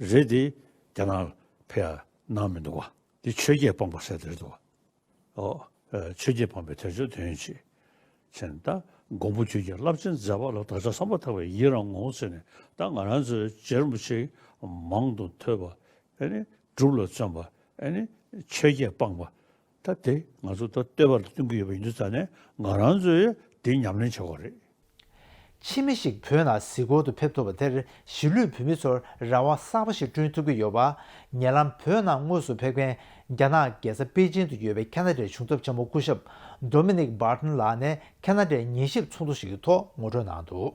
རེད་དེ་རྒྱ་ནག་ལ་ཕེབས་ཡ་གནང་མི་འདུག་བ། དེ་ཆོས་བརྒྱད་སྤངས་པ་ཟེར་དེ་རེད་འདུག་བ། ཨོ། ཨ་ཆོས་བརྒྱད་སྤངས་པའི་དལ་འབྱོར་དོན་ཡོད་ཅེས། བྱས་ནས་ད་མགོན་པོ་ཁྱོད་ཀྱི་རླབས་ཆེན་མཛད་པ་ལ་བདག་ཅག་བསམ་པ་ཐག་པས་ཡི་རང་ངོ་། ཟེར་ནས་ད་ང་རང་ཚོའི་རྗེ་རིན་པོ་ཆེ་མང་དུ་ཐོས་པ། ཨ་ནི་སྒྲུབ་ལ་བརྩོན་པ། ཨ་ནི་ཆོས་བརྒྱད་སྤངས་པ། ད་དེ་ང་ཚོ་ད་བསྟོད་པ་ལ་བསྟུན་གྱི་ཡོད་པ་ཡིན་དུས་ཙང་ནས་ང་རང་ཚོས་དེ་ཉམས་ལེན་བྱེད་དགོས་རེད། ཕྱི་མི་ཞིག་བོད་ནང་གཟིགས་སྐོར་དུ་ཕེབས་ཐུབ་པ་དེར་གཞིས་ལུས་བོད་མི་ཚོར་རེ་བ་གསར་པ་ཞིག་བསྐྲུན་ཐུབ་ཀྱི་ཡོད་པ། ཉེ་ལམ་བོད་ནང་དངོས་སུ་ཕེབས་མཁན་རྒྱ་ནག་རྒྱལ་ས་པེ་ཅིང་དུ་ཡོད་པའི་ཁ་ན་ཌའི་གཞུང་ཚབ་ཆེན་མོ་སྐུ་ཞབས་Dominic Barton ལགས་ནས་ཁ་ན་ཌའི་ཉན་ཞིབ་ཚོགས་འདུ་ཞིག་གི་ཐོག་ངོ་སྤྲོད་གནང་འདུག་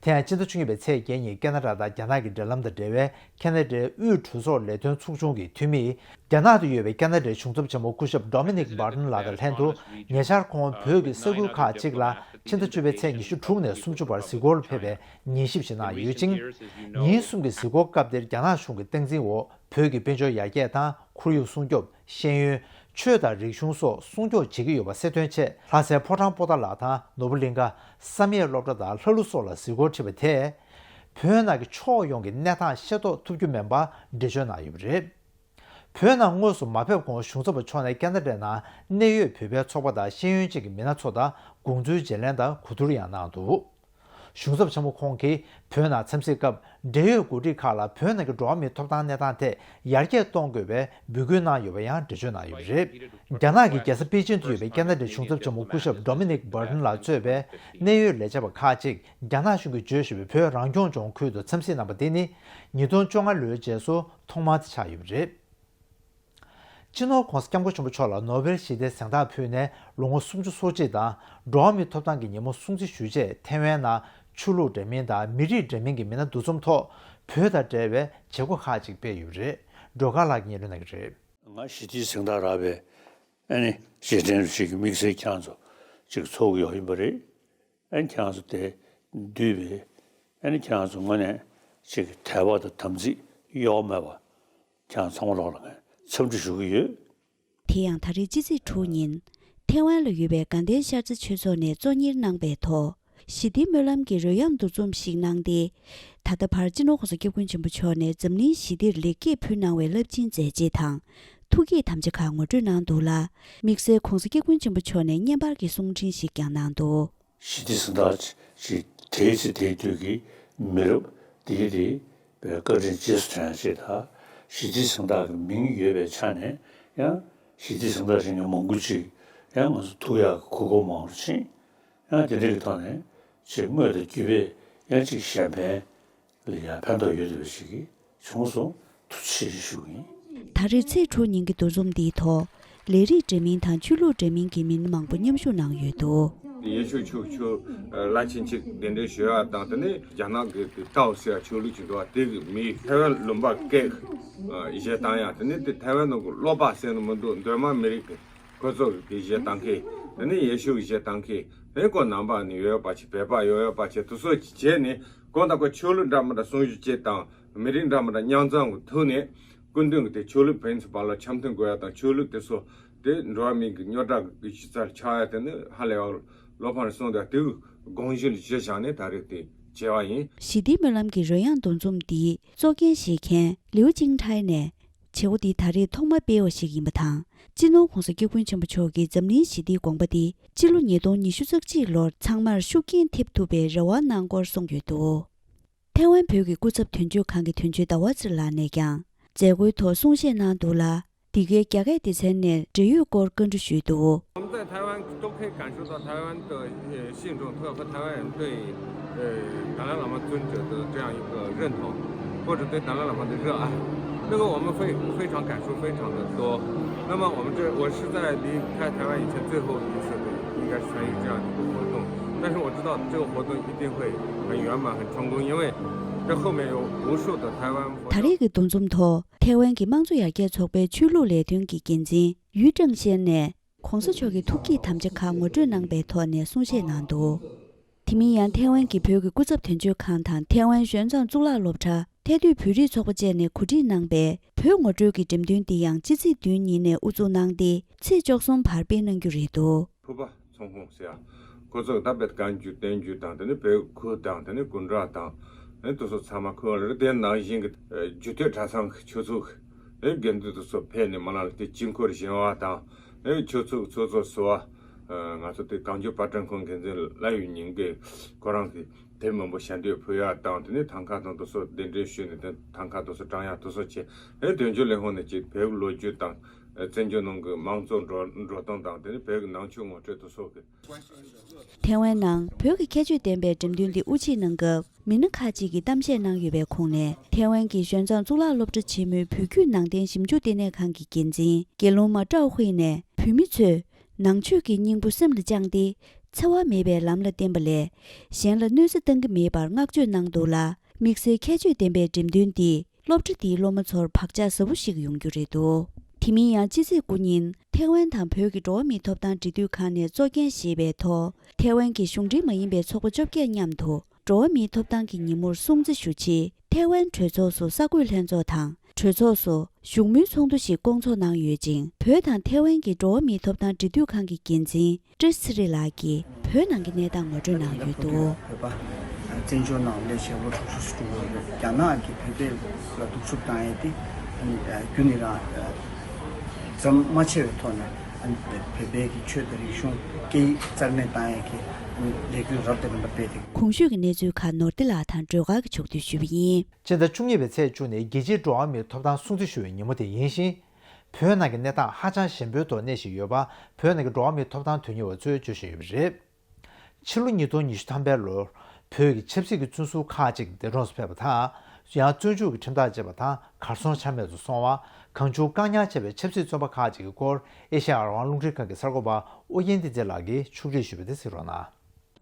དེ་ཡང་སྤྱི་ཟླ་བཅུ་གཉིས་པའི་ཚེས་བརྒྱད་ཉིན་ཁ་ན་ཌ་དང་རྒྱ་ནག་གི་འབྲེལ་ལམ་དང་འབྲེལ་བའི་ཁ་ན་ཌའི་དབུས་གྲོས་ཚོགས་ལས་དོན་ཚོགས་ཆུང་གི་འཐུས་མིས་རྒྱ་ནག་ཏུ་ཡོད་པའི་ཁ་ན་ཌའི་གཞུང་ཚབ་ཆེན་མོ་སྐུ་ཞབས་Dominic Barton ལགས་དང་ལྷན་དུ་ཉེ་ཆར་ཁོང་བོད་ཀྱི་ས་ཁུལ་ཁག་ཅིག་ལ་ཕྱི་ཟླ་བཅུ་པའི་ཚེས་ཉི་ཤུ་དྲུག་ནས་སུམ་ཅུ་བར་གཟིགས་སྐོར་ཕེབས་པའི་ཉན་ཞིབ་ཞིག་གནང་ཡོད་ཅིང་། ཉིན་གསུམ་གྱི་གཟིགས་སྐོར་སྐབས་དེར་རྒྱ་ནག་གཞུང་གི་སྟངས་འཛིན་འོག་བོད་ཀྱི་དཔལ་འབྱོར་ཡར་རྒྱས་དང་ཁོར་ཡུག་སྲུང་སྐྱོབ། ཤེས་ཡོན། ཆོས་དང་རིག་གཞུང་སོགས་སྲུང་སྐྱོབ་བྱེད་ཀྱི་ཡོད་པ་གསལ་སྟོན་ཆེད་ལྷ་སའི་ཕོ་བྲང་པོ་ཏཱ་ལ་དང་ནོར་བུ་གླིང་ཀ། བསམ་ཡས་སློབ་གྲྭ་དང་ལྷ་ལུང་སོགས་ལ་གཟིགས་སྐོར་ཁྲིད་པ་དེས། བོད་ནང་གི་ཕྱོགས་ཡོངས་ཀྱི་གནས་སྟངས་ཤེས་རྟོགས་ཐུབ་རྒྱུ་མིན་པ་འགྲེལ་བརྗོད་གནང་ཡོད་པ་རེད། བོད་ནང་དངོས་སུ་མ་ཕེབས་གོང་གཞུང་ཚབ་པ་མཆོག་ནས་ཁ་ན་ཌའི་ནང་གནད་ཡོད་བོད་པའི་ཚོགས་པ་དང་ཤེས་ཡོན་ཅན་གྱི་མི་སྣ་ཚོ་དང་དགོངས་ཚུལ་བརྗེ་ལེན་དང་གོ་བསྡུར་ཡང་གནང་འདུག་གཞུང་ཚབ་ཆེན་མོ་ཁོང་གིས་བོད་ནང་འཚམས་གཟིགས་སྐབས་འབྲེལ་ཡོད་འགོ་ཁྲིད་ཁག་ལ་བོད་ནང་གི་འགྲོ་བ་མིའི་ཐོབ་ཐང་གནས་སྟངས་ཐད་ཡར་རྒྱས་གཏོང་དགོས་པའི་འབོད་སྐུལ་གནང་ཡོད་པ་ཡང་འགྲེལ་བརྗོད་གནང་ཡོད་པ་རེད། རྒྱ་ནག་གི་རྒྱལ་ས་པེ་ཅིང་དུ་ཡོད་པའི་ཁ་ན་ཌའི་གཞུང་ཚབ་ཆེན་མོ་སྐུ་ཞབས་Dominic Barton ལགས་གཙོས་པའི་གནད་ཡོད་ལས་བྱེད་པ་ཁག་ཅིག་རྒྱ་ནག་གཞུང་གིས་བརྗོད་བཞིན་པའི་བོད་རང་སྐྱོང་ལྗོངས་ཁུལ་དུ་འཚམས་གཟིགས་གནང་པ་དེ་ནི་ཉིས་སྟོང་བཅོ་ལྔ་ལོའི་རྗེས་སུ་ཐོག་མ་དེ་ཆགས་ཡོད་པ་རེད། སྤྱི་ནོར་༧གོང་ས་༧སྐྱབས་མགོན་ཆེན་པོ་མཆོག་ལ་ནོ་བེལ་ཞི་བདེའི་གཟེངས་རྟགས་ཕུལ་ནས་ལོ་ངོ་སུམ་ཅུ་སོ་གཅིག་དང་འགྲོ་བ་མིའི་ཐོབ་ཐང་གི་ཉིན་མོ་སྲུང་བརྩི་ཞུ་ཆེད་ཐེ་ཝན་ནང་ཆོས་ལུགས་འདྲ་མིན་དང་མི་རིགས་འདྲ་མིན་གྱི་མི་སྣ་འདུ་འཛོམས་ཐོག་བོད་དང་འབྲེལ་བའི་བྱེད་སྒོ་ཁག་ཅིག་སྤེལ་ཡོད་པ་རེད། སྒྲོལ་དཀར་ལགས་ཀྱིས་སྙན་སྒྲོན་གནང་གི་རེད། ང་ཞི་བདེའི་གཟེངས་རྟགས་རག་པའི་ཨ་ནི་རྗེས་དྲན་རུ་ཞིག་གི་དམིགས་བསལ་ཁྱེད་རང་ཚོ་ཅིག་ཚོགས་ཀྱི་ཡོད་ཡིན་པ་རེད། ཨ་ནི་ཁྱེད་རང་ཚོ་དེ་འདུས་པའི་ཨ་ནི་ཁྱེད་རང་ཚོ་དངོས་གནས་ཅིག་དད་པ་དང་དམ་ཚིག་གཡོ་བ་མེད་པ། ཁྱེད་རང་ཚང་མ་ལོག་ལ་ངས་འཚམས་འདྲི་ཞུ་གི་ཡོད། དེ་ཡང་ད་རེས་སྤྱི་ཚེས་དྲུག་ཉིན། ཐེ་ཝན་ལ་ཡོད་པའི་དགའ་ལྡན་ཤར་རྩེ་ཆོས་ཚོགས་ནས་གཙོ་གཉེར་གནང་པའི་ཐོག་ཞི་བདེའི་སྨོན་ལམ་གྱི་རོལ་དབྱངས་འདུ་འཛོམས་ཤིག་གནང་སྟེ། ད་ལྟ་བར་སྤྱི་ནོར་༧གོང་ས་༧སྐྱབས་མགོན་ཆེན་པོ་མཆོག་ནས་འཛམ་གླིང་ཞི་བདེར་ལེགས་སྐྱེས་ཕུལ་གནང་བའི་རླབས་ཆེན་མཛད་རྗེས་དང་། ཐུགས་བསྐྱེད་དམ་བཅའ་ཁག་ངོ་སྤྲོད་གནང་འདུག་ལ། དམིགས་བསལ་༧གོང་ས་༧སྐྱབས་མགོན་ཆེན་པོ་མཆོག་ནས་བརྙན་པར་གྱི་གསུང་འཕྲིན་ཞིག་ཀྱང་གནང་འདུག་ཞི་བདེ་གཟེངས་རྟགས་ཅིག་དེའི་ཚེ་དེའི་དུས་ཀྱི་མི་རབས་དེའི་དེ་བཀའ་དྲིན་རྗེས་སུ་དྲན་ཡ་ཅིག་དང་། ཞི་བདེ་གཟེངས་རྟགས་ཀྱི་མིང་ཡོད་པའི་ཆ་ནས་ཡང་ཞི་བདེ་གཟེངས་རྟགས་རིང་མོ་མང་པོ་ཅིག་ཡང་ང་ཚོ་ཐུག་ཡག་གི་གོ་སྐབས་མང་རུ་ཕྱིན། ཡང་དེ་འདྲ་གི་ཐོག་ནས་ཅིག་དངོས་དང་བརྒྱུད་པས་ཡང་ཅིག་གཞན་ཕན་ལ་ཡང་ཕན་ཐོགས་ཡོད་བསྡད་པ་ཞིག་བྱུང་སོང་། ཐུགས་རྗེ་ཆེ་ཞུ་གི་ཡིན། ད་རེས་ཚེས་དྲུག་ཉིན་གྱི་འདུ་འཛོམས་འདིའི་ཐོག་ལས་རིགས་འདྲ་མིན་དང་ཆོས་ལུགས་འདྲ་མིན་གྱི་མི་སྣ་མང་པོ་མཉམ་ཞུགས་གནང་ཡོད་འདུག་ཡེ་ཤུ་ཆོས་ཆོས་བླ་ཆེན་གཅིག་གདན་འདྲེན་ཞུ་ཡ་དང་། དེ་ནས་རྒྱ་ནག་གི་དེ་ཏའོ་ཟེར་ཡ་ཆོས་ལུགས་ཅིག་འདུག་བ། དེ་གི་མི་ཐའེ་ཝན་ལུང་པ་སྐད་བཞེས་བཏང་ཡ། དེ་ནས་དེ་ཐའེ་ཝན་ནང་གི་བློ་དཔའ་ཟེར་ནི་མི་འདུག་མདོ་དམངས་མི་རིགས་ཀྱི་ཁོ་ཚོ་གི་དེ་བཞེས་བཏང་མཁན། དེ་ནས་ཡེ་ཤུ་གི་བཞེས་བཏང་མཁན། དེ་ནས་ཁོ་ནང་པ་ནི་ཡོད་པ་ཆེ། བོད་པ་ཡོད་ཡོད་པ་ཆེ། དེ་ཚོ་བྱས་ནས་ཁོ་ད་ཁོ་ཆོས་ལུགས་འདྲ་མི་འདྲ་སྲུང་སྐྱོབ་བྱེད་དང་། མི་རིགས་འདྲ་མི་འདྲ་མཉམ་འཛོམས་ཀྱི་ཐོག་ནས་སྐུ་མདུན་གྱི་དེ་ཆོས་ལུགས་ཕན་ཚུན་བར་ལ་འཆམ་མཐུན་དགོས་ཡ་དང་། ཆོས་ལུགས་དེ་ཚོ་དེ་འགྲོ་བ་མིའི་གི་རྙོག་དྲ་གི་ཆུ་རྩ་ཆགས་ཡ་དེ་ནི་ཧ་ལས་པ་བློ་ཕམ་རེ་སོང་། དེ་དེའི་དགོངས་གཞི་ལ་གཞི་བཞག་ནས་ད་རེས་དེ་བྱས་པ་ཡིན། ཞི་བདེའི་སྨོན་ལམ་གྱི་རོལ་དབྱངས་འདུ་འཛོམས་འདིའི་གཙོ་འགན་བཞེས་མཁན་ལིའུ་ཅིང་ཁྲའེ་ནས། བྱེད་སྒོ་འདི་ད་རེས་ཐོག་མ་སྤེལ་བ་ཞིག་ཡིན་པ་དང་། སྤྱི་ནོར་༧གོང་ས་༧སྐྱབས་མགོན་ཆེན་པོ་མཆོག་གིས་འཛམ་གླིང་ཞི་བདེའི་དགོངས་པ་འདི་སྤྱི་ལོ་ཉིས་སྟོང་ཉི་ཤུ་རྩ་གཅིག་ལོར་ཚང་མར་ཤུགས་རྐྱེན་ཐེབས་ཐུབ་པའི་རེ་བ་གནང་སྐོར་གསུངས་ཡོད་འདུག་ཐའེ་ཝན་བོད་ཀྱི་སྐུ་ཚབ་དོན་གཅོད་ཁང་གི་དོན་གཅོད་ཟླ་བ་ཚེ་རིང་ལགས་ནས་ཀྱང་མཛད་སྒོའི་ཐོག་གསུང་བཤད་གནང་འདུག་ལ། འདི་གའི་རྒྱ་སྐད་སྡེ་ཚན་ནས་འབྲེལ་ཡོད་སྐོར་བཀའ་འདྲི་ཞུས་འདུག 我们在台湾都可以感受到台湾的呃信众，特和台湾人对呃达赖喇嘛尊者的这样一个认同，或者对达赖喇嘛的热爱，这个我们非非常感触非常的多。那么我们这我是在离开台湾以前最后一次的，应该是参与这样的一个活动，但是我知道这个活动一定会很圆满、很成功，因为这后面有无数的台湾佛教。 ད་རེས་ཀྱི་འདུ་འཛོམས་ཐོག་ཐའེ་ཝན་གྱི་དམངས་གཙོ་ཡར་རྒྱས་ཚོགས་པའི་ཆོས་ལུགས་ལས་དོན་གྱི་འགན་འཛིན་ཡུས་ཀྲང་ཤན་ནས། ༸གོང་ས་མཆོག་གི་ཐུགས་བསྐྱེད་དམ་བཅའ་ཁག་ངོ་སྤྲོད་གནང་པའི་ཐོག་ནས་གསུང་བཤད་གནང་འདུག་དེ་མིན་ཡང་ཐའེ་ཝན་གྱི་བོད་ཀྱི་སྐུ་ཚབ་དོན་གཅོད་ཁང་དང་ཐའེ་ཝན་གཞོན་ཚང་གཙུག་ལག་སློབ་གྲྭ། ཐའེ་སྡོད་བོད་རིགས་ཚོགས་པ་བཅས་ནས་གོ་སྒྲིག་གནང་པའི་བོད་ངོ་སྤྲོད་ཀྱི་འགྲེམས་སྟོན་འདི་ཡང་ཕྱི་ཚེས་བདུན་ཉིན་ནས་དབུ་འཛུགས་གནང་སྟེ་ཚེས་བཅུ་གསུམ་བར་སྤེལ་གནང་རྒྱུ་རེད་འདུག་ཕུར་པ་ཚོང་ཁང་ཟེར་ཡ། ཁོ་ཚོ་ད་དཔེ་བཀའ་འགྱུར་བསྟན་འགྱུར་དང་། དེ་ནས་བོད་ཁུལ་དང་། དེ་ནས་སྐུ་འདྲ་དང་། དེ་ནས་དེ་ཚོ་ཚང་མ་ཁོ་རེད། དེ་ནང་བཞིན་གྱི་རྒྱུད་སྟོད་གྲྭ་ཚང་གི་ཆོས་ཚོགས་ཀྱི་དགེ་འདུན་དེ་ཚོ་ཕེབས་ནས་མ་ལ་ལ་དེ་དཀྱིལ་འཁོར་བཞེངས་པ་དང་། དེ་ནས་ཆོས་ཚོགས་ཚོགས་གཙོ་ཟུར་པ་ང་ཚོ་དེ་གངས་ལྗོངས་དཔར་སྐྲུན་ཁང་འགན་འཛིན་ལ་ཡུན་ཉིན་གྱིས་ཁོ་རང་གིས་དེབ་མང་པོ་ཞལ་འདེབས་ཕུལ་ཡ་དང་། དེ་ནས་ཐང་ཀ་དང་དེ་ཚོ་གདན་འདྲེན་ཞུས་ནས་དེ་ཐང་ཀ་དེ་ཚོ་དྲངས་ཡ་དེ་ཚོ་བྱས། དེ་ནས་དོན་གཅོད་ལས་ཁུངས་ནས་ཅིག་བོད་ལོ་རྒྱུས་དང་བཙན་བྱོལ་ནང་གི་དམངས་གཙོ་འགྲོ་འགྲོ་སྟངས་དང་། དེ་ནས་བོད་ཀྱི་ནང་ཆོས་ངོ་སྤྲོད་དེ་ཚོ་གི་ཐའེ་ཝན་ནང་བོད་ཀྱི་ཁྱད་ཆོས་ལྡན་པའི་འགྲེམས་སྟོན་འདི་དབུ་འབྱེད་གནང་སྐབས། མི་སྣ་ཁག་ཅིག་གིས་གཏམ་བཤད་གནང་ཡོད་པའི་ཁོངས་ནས། ཐའེ་ཝན་གྱི་གཞོན་ཚང་གཙུག་ལག་སློབ་གྲྭ་ཆེན་མོའི་བོད་བརྒྱུད་ནང་བསྟན་ཞིབ་འཇུག་ལྟེ་གནས་ཁང་གི་འགན་འཛིན་དགེ་སློང་མ་ཀྲའོ་ཧུའེ་ནས། བོད་མི་ཚོས་ནང་ཆོས་ཀྱི་སྙིང་པོ་སེམས་ལ་བཅངས་ཏེ། འཚེ་བ་མེད་པའི་ལམ་ལ་བརྟེན་པ་ལས། གཞན་ལ་གནོད་འཚེ་བཏང་གི་མེད་པར་བསྔགས་བརྗོད་གནང་འདུག་ལ། དམིགས་བསལ་ཁྱད་ཆོས་ལྡན་པའི་འགྲེམས་སྟོན་འདིས། སློབ་གྲྭ་འདིའི་སློབ་མ་ཚོར་བག་ཆགས་ཟབ་པོ་ཞིག་ཡོང་རྒྱུ་རེད་འདུག་དེ་མིན་ཡང་ཕྱི་ཚེས་དགུ་ཉིན་ཐའེ་ཝན་དང་བོད་ཀྱི་འགྲོ་བ་མིའི་ཐོབ་ཐང་འབྲེལ་མཐུད་ཁང་ནས་གཙོ་འགན་བཞེས་པའི་ཐོག་ཐའེ་ཝན་གྱི་གཞུང་འབྲེལ་མ་ཡིན་པའི་ཚོགས་པ་བཅོ་བརྒྱད་མཉམ་དུ་འགྲོ་བ་མིའི་ཐོབ་ཐང་གི་ཉིན་མོར་སྲུང་བརྩི་ཞུ་ཆེད་ཐའེ་ཝན་གྲོས་ཚོགས་སུ་གསར་འགོད་ལྷན་ཚོགས་དང་གྲོས་ཚོགས་སུ་བཞུགས་མོལ་ཚོགས་འདུ་ཞིག་སྐོང་ཚོགས་གནང་ཡོད་ཅིང་། བོད་དང་ཐའེ་ཝན་གྱི་འགྲོ་བ་མིའི་ཐོབ་ཐང་འབྲེལ་མཐུད་ཁང་གི་འགན་འཛིན། ཀྲེ་ཚེ་རིང་ལགས་ཀྱིས་བོད་ནང་གི་གནས་སྟངས་ངོ་སྤྲོད་གནང་ཡོད་འདུག་བོད་པ་བཙན་བྱོལ་ནང་ལས་བྱེད་ལོ་དྲུག་ཅུ་སུ་འགྲོ་གི་ཡོད། རྒྱ་ནག་གིས་བོད་པ་ལ་གདུག་རྩུབ་བཏང་ཡས་དེ་རྒྱུན་ནས་རང་ཙམ་མ་ཆེ་བའི་ཐོག་ནས་བོད་པའི་གི་ཆོས་དང་རིག་གཞུང་སྐད་ཡིག་རྩ་མེད་བཏང་ཡས་ཀྱི་ལས་འགུལ་རབ་དང་རིམ་པ་སྤེལ་ཏེ། གོང་ཞུས་ཀྱི་གནས་ཚུལ་ཁག་ནོར་བདེ་ལགས་དང་སྒྲོལ་དཀར་གྱིས་ཕྱོགས་བསྡུས་ཞུས་པ་ཡིན། སྤྱི་ཟླ་བཅུ་གཉིས་པའི་ཚེས་བཅུ་ནི་རྒྱལ་སྤྱིའི་འགྲོ་བ་མིའི་ཐོབ་ཐང་སྲུང་བརྩི་ཞུ་བའི་ཉིན་མོ་དེ་ཡིན་ཞིང་། བོད་ནང་གི་གནས་སྟངས་ཧ་ཅང་ཞན་པོའི་ཐོག་གནས་བཞིན་ཡོད་པ་བོད་ནང་གི་འགྲོ་བ་མིའི་ཐོབ་ཐང་དོན་གཉེར་བ་ཚོས་བརྗོད་བཞིན་ཡོད་པ་རེད། ཕྱི་ལོ་ཉིས་སྟོང་ཉི་ཤུ་ཐམ་པའི་ལོར་བོད་ཀྱི་ཆབ་སྲིད་ཀྱི་བཙོན་ཟུར་ཁག་ཅིག་འདས་གྲོངས་སུ་ཕེབས་པ་དང་། ཡང་བཙོན་འཇུག་གི་ཁྲིམས་ཐག་བཅད་པ་དང་གར་སོང་ཆ་མེད་དུ་སོང་བ། གང་བྱུང་བཀག་ཉར་བྱས་པའི་ཆབ་སྲིད་བཙོན་པ་ཁག་ཅིག་གི་སྐོར་ཨེ་ཤ་ཡ་རང་དབང་རླུང་འཕྲིན་ཁང་གི་གསར་འགོད་པ་ཨོ་རྒྱན་བསྟན་འཛིན་ལགས་ཀྱིས་ཕྱོགས་སྒྲིག་ཞུས་པ་དེ་གཟིགས་རོགས་གནང་།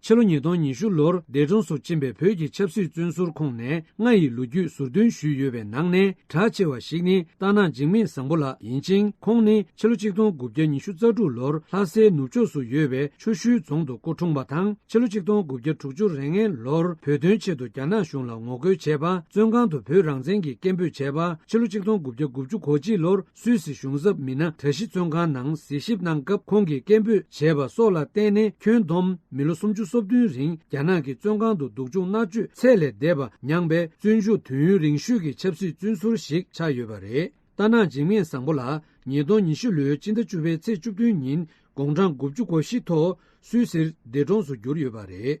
ཕྱི་ལོ་ཉིས་སྟོང་ཉི་ཤུ་ལོར་འདས་གྲོངས་སུ་ཕྱིན་པའི་བོད་ཀྱི་ཆབ་སྲིད་བཙོན་ཟུར་ཁོངས་ནས་ལྔ་ཡི་ལོ་རྒྱུས་ཟུར་འདོན་ཞུས་ཡོད་པའི་ནང་ནས་གྲགས་ཆེ་བ་ཞིག་ནི་རྟ་ནག་འཇིགས་མེད་བཟང་པོ་ལགས་ཡིན་ཅིང་། ཁོང་ནི་ཕྱི་ལོ་གཅིག་སྟོང་དགུ་བརྒྱ་ཉི་ཤུ་རྩ་དྲུག་ལོར་ལྷ་སའི་ནུབ་ཕྱོགས་སུ་ཡོད་པའི་ཆུ་ཤུལ་རྫོང་དུ་སྐུ་འཁྲུངས་པ་དང་། ཕྱི་ལོ་གཅིག་སྟོང་དགུ་བརྒྱ་དྲུག་ཅུ་རེ་ལྔའི་ལོར་བོད་དོན་ཆེད་དུ་རྒྱ་ནག་གཞུང་ལ་ངོ་རྒོལ་བྱས་པ། བཙོན་ཁང་དུ་བོད་རང་བཙན་གྱི་སྐད་འབོད་བྱས་པ། ཕྱི་ལོ་གཅིག་སྟོང་དགུ་བརྒྱ་དགུ་བཅུ་གོ་གཅིག་ལོར་སུད་སི་གཞུང་ཚབ་མི་སྣ་གྲྭ་བཞི་བཙོན་ཁང་ནང་གཟིགས་ཞིབ་གནང་སྐབས་ཁོང་གིས་སྐད་འབོད་བྱས་པ་སོགས་ལ་བརྟེན་ནས་ཁྱོན་བསྡོམས་མི་ལོ་སུམ་ཅུ་སོ་བདུན་རིང་རྒྱ་ནག་གི་བཙོན་ཁང་དུ་སྡུག་སྦྱོང་མནར་གཅོད་ཚད་ལས་འདས་པ་མྱངས་པའི་བཙོན་བཞུགས་དུས་ཡུན་རིང་ཤོས་ཀྱི་ཆབ་སྲིད་བཙོན་ཟུར་ཞིག་ཆགས་ཡོད་པ་རེད། རྟ་ནག་འཇིགས་མེད་བཟང་པོ་ལགས་ཉིས་སྟོང་ཉི་ཤུ་ལོའི་སྤྱི་ཟླ་བཅུ་པའི་ཚེས་བཅུ་བདུན་ཉིན་དགུང་གྲངས་དགུ་བཅུ་གོ་བཞི་ཐོག་ སུད་སིར་འདས་གྲོངས་སུ་གྱུར་ཡོད་པ་རེད།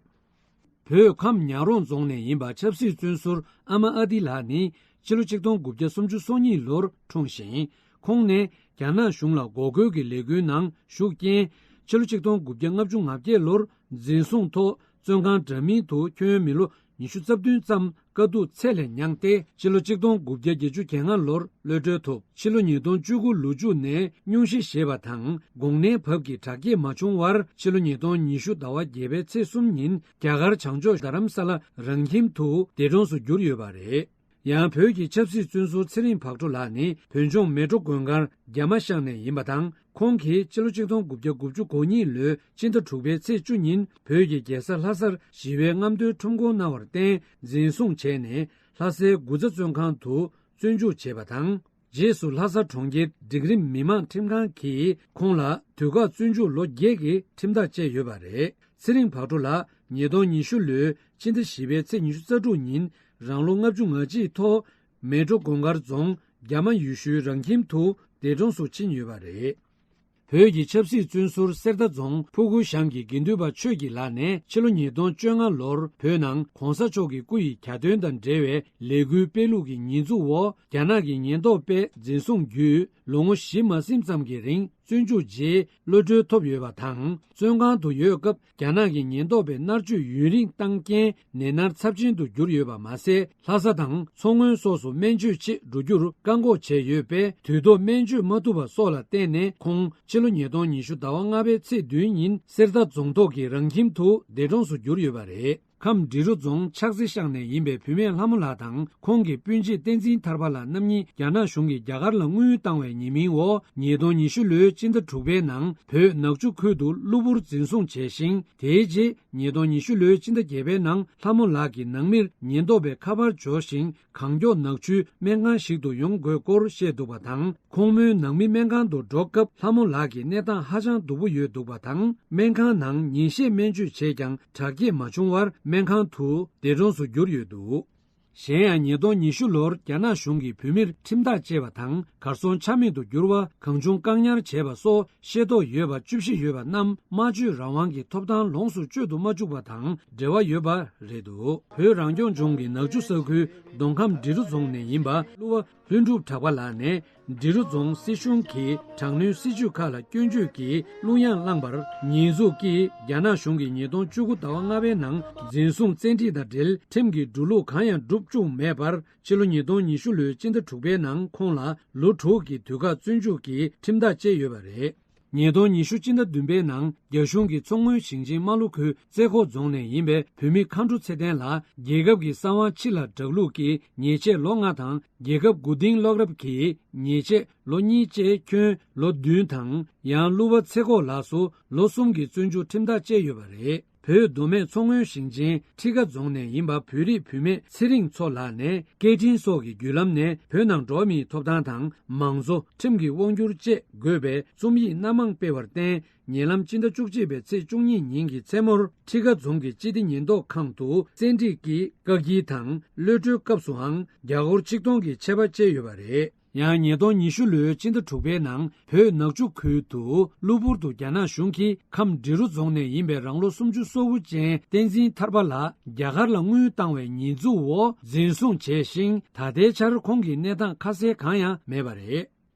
བོད་ཁམས་ཉག་རོང་རྫོང་ནས་ཡིན་པ་ཆབ་སྲིད་བཙོན་ཟུར་ཨ་མ་ཨ་ཏི་ལགས་ནི་ཕྱི་ལོ་ཆིག་སྟོང་དགུ་བརྒྱ་སུམ་ཅུ་སོ་གཉིས་ལོར་འཁྲུངས་ཤིང་། ཁོང་ནས་རྒྱ་ནག་གཞུང་ལ་འགོག་རྒོལ་གྱི་ལས་འགུལ་ནང་ཞུགས་རྐྱེན། ཕྱི་ལོ་ཆིག་སྟོང་དགུ་བརྒྱ་ལྔ་བཅུ་ང་བརྒྱད་ལོར་འཛིན་བཟུང་ཐོག་བཙོན་ཁང་འདྲ་མིན་དུ་ཁྱོན་མི་ལོ་ཉི་ཤུ་རྩ་བདུན་ཙམ་དཀའ་སྡུག་ཚད་ལས་མྱངས་ཏེ། ཕྱི་ལོ་ཆིག་སྟོང་དགུ་བརྒྱ་བརྒྱད་ཅུ་གྱ་ལྔ་ལོར་གློད་གྲོལ་ཐོབ། ཕྱི་ལོ་ཉིས་སྟོང་བཅུ་དགུ་ལོ་མཇུག་ནས་སྙུང་གཞི་བཞེས་པ་དང་། དགོས་ངེས་བབ་ཀྱི་དྲག་སྐྱེད་མ་བྱུང་བར། ཕྱི་ལོ་ཉིས་སྟོང་ཉི་ཤུ་ཟླ་བ་བརྒྱད་པའི་ཚེས་གསུམ་ཉིན་རྒྱ་གར་བྱང་ཕྱོགས་རྡ་རམ་ས་ལ་རང་ཁྱིམ་དུ་འདས་གྲོངས་སུ་གྱུར་ཡོད་པ་རེད། ཡང་བོད་ཀྱི་ཆབ་སྲིད་བཙོན་ཟུར་ཚེ་རིང་བག་གྲོ་ལགས་ནི་བོད་ལྗོངས་མལ་གྲོ་དགོན་དཀར་རྒྱ་མ་ཤང་ནས་ཡིན་པ་དང་། ཁོང་གིས་ཕྱི་ལོ་ཆིག་སྟོང་དགུ་བརྒྱ་དགུ་བཅུ་གོ་གཉིས་ལོའི་སྤྱི་ཟླ་དྲུག་པའི་ཚེས་བཅུ་ཉིན་བོད་ཀྱི་རྒྱལ་ས་ལྷ་སར་ཞི་བའི་རྔམ་སྟོན་ཁྲོམ་སྐོར་གནང་བར་བརྟེན་འཛིན་བཟུང་བྱས་ནས། ལྷ་སའི་དགུ་ཚ་བཙོན་ཁང་དུ་བཙོན་འཇུག་བྱས་པ་དང་། རྗེས་སུ་ལྷ་ས་གྲོང་ཁྱེར་སྒྲིག་རིམ་མི་མང་ཁྲིམས་ཁང་གིས་ཁོང་ལ་དུས་བཀག་བཙོན་འཇུག་ལོ་བརྒྱད་ཀྱི་ཁྲིམས་ཐག་བཅད་ཡོད་པ་རེད། ཚེ་རིང་བག་གྲོ་ལགས་ཉིས་སྟོང་ཉི་ཤུ་ལོའི་སྤྱི་ཟླ་བཞི་པའི་ཚེས་ཉི་ཤུ་རྩ་དྲུག་ཉིན་རང་ལོ་ལྔ་བཅུ་ང་གཅིག་ཐོག་མལ་གྲོ་དགོན་དཀར་རྫོང་རྒྱ་མ་ཡུལ་ཤུལ་རང་ཁྱིམ་དུ་འདས་གྲོངས་སུ་ཕྱིན་ཡོད་པ་རེད། བོད་ཀྱི་ཆབ་སྲིད་བཙོན་ཟུར་གསེར་རྟ་རྫོང་ཕུ་གུ་ཞང་གི་དགེ་འདུན་པ་ཆོས་ཀྱི་ལགས་ནས་ཕྱི་ལོ་ཉིས་སྟོང་བཅོ་ལྔ་ལོར་བོད་ནང་གོང་ས་མཆོག་གི་སྐུ་ཡི་གྱ་སྟོན་དང་འབྲེལ་བའི་ལས་འགུལ་སྤེལ་ལུགས་ཀྱི་ཉེས་འཛུགས་འོག་རྒྱ་ནག་གི་ཉེན་རྟོག་པས་འཛིན་བཟུང་བརྒྱུད་ལོ་ངོ་བཞི་མ་ཟིན་ཙམ་གྱི་རིང་བཙོན་འཇུག་རྗེས་གློད་གྲོལ་ཐོབ་ཡོད་པ་དང་། བཙོན་ཁང་དུ་ཡོད་སྐབས་རྒྱ་ནག་གི་ཉེན་རྟོག་པས་མནར་གཅོད་ཡུན་རིང་བཏང་རྐྱེན་ནད་མནར་ཚབས་ཆེན་དུ་གྱུར་ཡོད་པ་མ་ཟད། ལྷ་ས་དང་མཚོ་སྔོན་སོགས་སུ་སྨན་བཅོས་ཆེད་འགྲོ་རྒྱུར་བཀག་འགོག་བྱས་ཡོད་པས། དུས་ཐོག་སྨན་བཅོས་མ་ཐུབ་པ་སོགས་ལ་བརྟེན་ནས། ཁོང་ཕྱི་ལོ་ཉིས་སྟོང་ཉི་ཤུ་ཟླ་བ་ལྔ་པའི་ཚེས་བདུན་ཉིན་གསེར་རྟ་རྫོང་ཐོག་གི་རང་ཁྱིམ་དུ་འདས་གྲོངས་སུ་གྱུར་ཡོད་པ་རེད། ཁམས་འབྲི་རུ་རྫོང་ཆག་རྩེ་ཤང་ནས་ཡིན་པའི་བུད་མེད་ལྷ་མོ་ལགས་དང་ཁོང་གི་སྤུན་མཆེད་བསྟན་འཛིན་ཐར་པ་ལགས་རྣམ་གཉིས་རྒྱ་ནག་གཞུང་གིས་རྒྱ་གར་ལ་དངུལ་བཏང་བའི་ཉེས་མིང་འོག་ཉིས་སྟོང་ཉི་ཤུ་ལོའི་སྤྱི་ཟླ་དྲུག་པའི་ནང་བོད་ནག་ཆུ་ཁུལ་དུ་གློ་བུར་འཛིན་བཟུང་བྱས་ཤིང་། དེའི་རྗེས་ཉིས་སྟོང་ཉི་ཤུ་ལོའི་སྤྱི་ཟླ་བརྒྱད་པའི་ནང་ལྷ་མོ་ལགས་ཀྱི་ནང་མིར་ཉེན་རྟོག་པའི་ཁ་པར་འབྱོར་ཞིང་། གང་མགྱོགས་ནག་ཆུའི་སྨན་ཁང་ཞིག་ཏུ་ཡོང་དགོས་སྐོར་བཤད་འདུག་པ་དང་། ཁོང་མོའི་ནང་མི་སྨན་ཁང་དུ་འགྲོ་སྐབས་ལྷ་མོ་ལགས་ཀྱི་གནས་སྟངས་ཧ་ཅང་སྡུག་པོ་ཡོད་འདུག་པ་དང་། སྨན་ཁང་ནང་ཉིན་ཤས་སྨན་བཅོས་བྱས་ཀྱང་དྲག་སྐྱེད་མ་བྱུང་བར་སྨན་ཁང་དུ་འདས་གྲོངས་སུ་གྱུར་ཡོད་འདུག་གཞན་ཡང་ཉིས་སྟོང་ཉི་ཤུ་ལོར་རྒྱ་ནག་གཞུང་གིས་བོད་མིར་ཁྲིམས་ཐག་བཅད་པ་དང་། གར་སོང་ཆ་མེད་དུ་གྱུར་བ། གང་བྱུང་བཀག་ཉར་བྱས་པ་སོགས་ཤེས་རྟོགས་ཡོད་པ་བཅུ་བཞི་ཡོད་པ་རྣམས་སྨྲ་བརྗོད་རང་དབང་གི་ཐོབ་ཐང་ལོངས་སུ་སྤྱོད་དུ་མ་བཅུག་པ་དང་འབྲེལ་བ་ཡོད་པ་རེད་འདུག་བོད་རང་སྐྱོང་ལྗོངས་ཀྱི་ནག་ཆུ་ས་ཁུལ་མདོ་ཁམས་འབྲི་རུ་རྫོང་ནས་ཡིན་པ་གླུ་བ་ལྷུན་གྲུབ་གྲགས་པ་ལགས་ནས། འབྲི་རུ་རྫོང་སྲིད་གཞུང་གིས་དྲག་གནོན་སྲིད་བྱུས་ཁག་ལ་སྐྱོན་བརྗོད་ཀྱིས་གླུ་དབྱངས་བླངས་པར་ཉེས་འཛུགས་ཀྱིས་རྒྱ་ནག་གཞུང་གིས་ཉིས་སྟོང་བཅུ་དགུ་ཟླ་བ་ལྔ་པའི་ནང་འཛིན་བཟུང་བཙན་ཁྲིད་དང་འབྲེལ་ཁྲིམས་ཀྱི་འགྲོ་ལུགས་གང་ཡང་བསྒྲུབ་བཅུག་མེད་པར། ཕྱི་ལོ་ཉིས་སྟོང་ཉི་ཤུ་ལོའི་སྤྱི་ཟླ་དྲུག་པའི་ནང་ཁོང་ལ་ལོ་དྲུག་གི་དུས་བཀག་བཙོན་འཇུག་གི་ཁྲིམས་ཐག་བཅད་ཡོད་པ་རེད། ཉིས་སྟོང་ཉི་ཤུ་སྤྱི་ཟླ་བདུན་པའི་ནང་རྒྱ་གཞུང་གིས་མཚོ་སྔོན་ཞིང་ཆེན་རྨ་ལྷོ་ཁུལ་རྩེ་ཁོག་རྫོང་ནས་ཡིན་པའི་བོད་མི་མཁའ་འགྲོ་ཚེ་བརྟན་ལ་རྒྱལ་ཁབ་ཀྱི་གསང་བ་ཕྱི་ལ་བསྒྲགས་ལུགས་ཀྱི་ཉེས་ཆད་ལོ་ལྔ་དང་། རྒྱལ་ཁབ་མགོ་རྟིང་སློག་རབས་ཀྱི་ཉེས་ཆད་ལོ་གཉིས་བཅས་ཁྱོན་ལོ་བདུན་དང་། ཡང་གླུ་བ་ཚེ་ཁོག་ལགས་སུ་ལོ་གསུམ་གྱི་བཙོན་འཇུག་ཁྲིམས་ཐག་བཅད་ཡོད་པ་རེད། བོད་མདོ་སྨད་མཚོ་སྔོན་ཞིང་ཆེན་ཁྲི་ཀ་རྫོང་ནས་ཡིན་པ་བོད་རིགས་བུད་མེད་ཚེ་རིང་མཚོ་ལགས་ནས་སྐད་འཕྲིན་སོགས་ཀྱི་བརྒྱུད་ལམ་ནས་བོད་ནང་འགྲོ་བ་མིའི་ཐོབ་ཐང་དང་མང་གཙོ། ཁྲིམས་ཀྱི་དབང་སྒྱུར་བཅས་འགོད་པའི་རྩོམ་ཡིག་སྣ་མང་སྤེལ་བར་བརྟེན། ཉེ་ལམ་སྤྱི་ཟླ་བཅུ་གཅིག་པའི་ཚེས་བཅུ་གཉིས་ཉིན་གྱི་མཚན་མོར་ཁྲི་ཀ་རྫོང་གི་སྤྱི་བདེ་ཉེན་རྟོག་ཁང་དུ་བཙན་ཁྲིད་ཀྱིས་བཀག་སྐྱིལ་དང་གློད་གྲོལ་སྐབས་སུའང་རྒྱ་སྒོར་ཆིག་སྟོང་གི་ཆད་པ་བཅད་ཡོད་པ་རེད། ཡང་ཉིས་སྟོང་ཉི་ཤུ་ལོའི་སྤྱི་ཟླ་དྲུག་པའི་ནང་བོད་ནག་ཆུ་ཁུལ་དུ་གློ་བུར་དུ་རྒྱ་ནག་གཞུང་གིས་ཁམས་འབྲི་རུ་རྫོང་ནས་ཡིན་པའི་རང་ལོ་སུམ་ཅུ་སོ་དགུ་ཅན་བསྟན་འཛིན་ཐར་པ་ལགས་རྒྱ་གར་ལ་དངུལ་བཏང་བའི་ཉེས་འཛུགས་འོག་འཛིན་བཟུང་བྱས་ཤིང་། ད་ལྟའི་ཆར་ཁོང་གི་གནས་སྟངས་ཁ་གསལ་གང་ཡང་མེད་པ་རེད།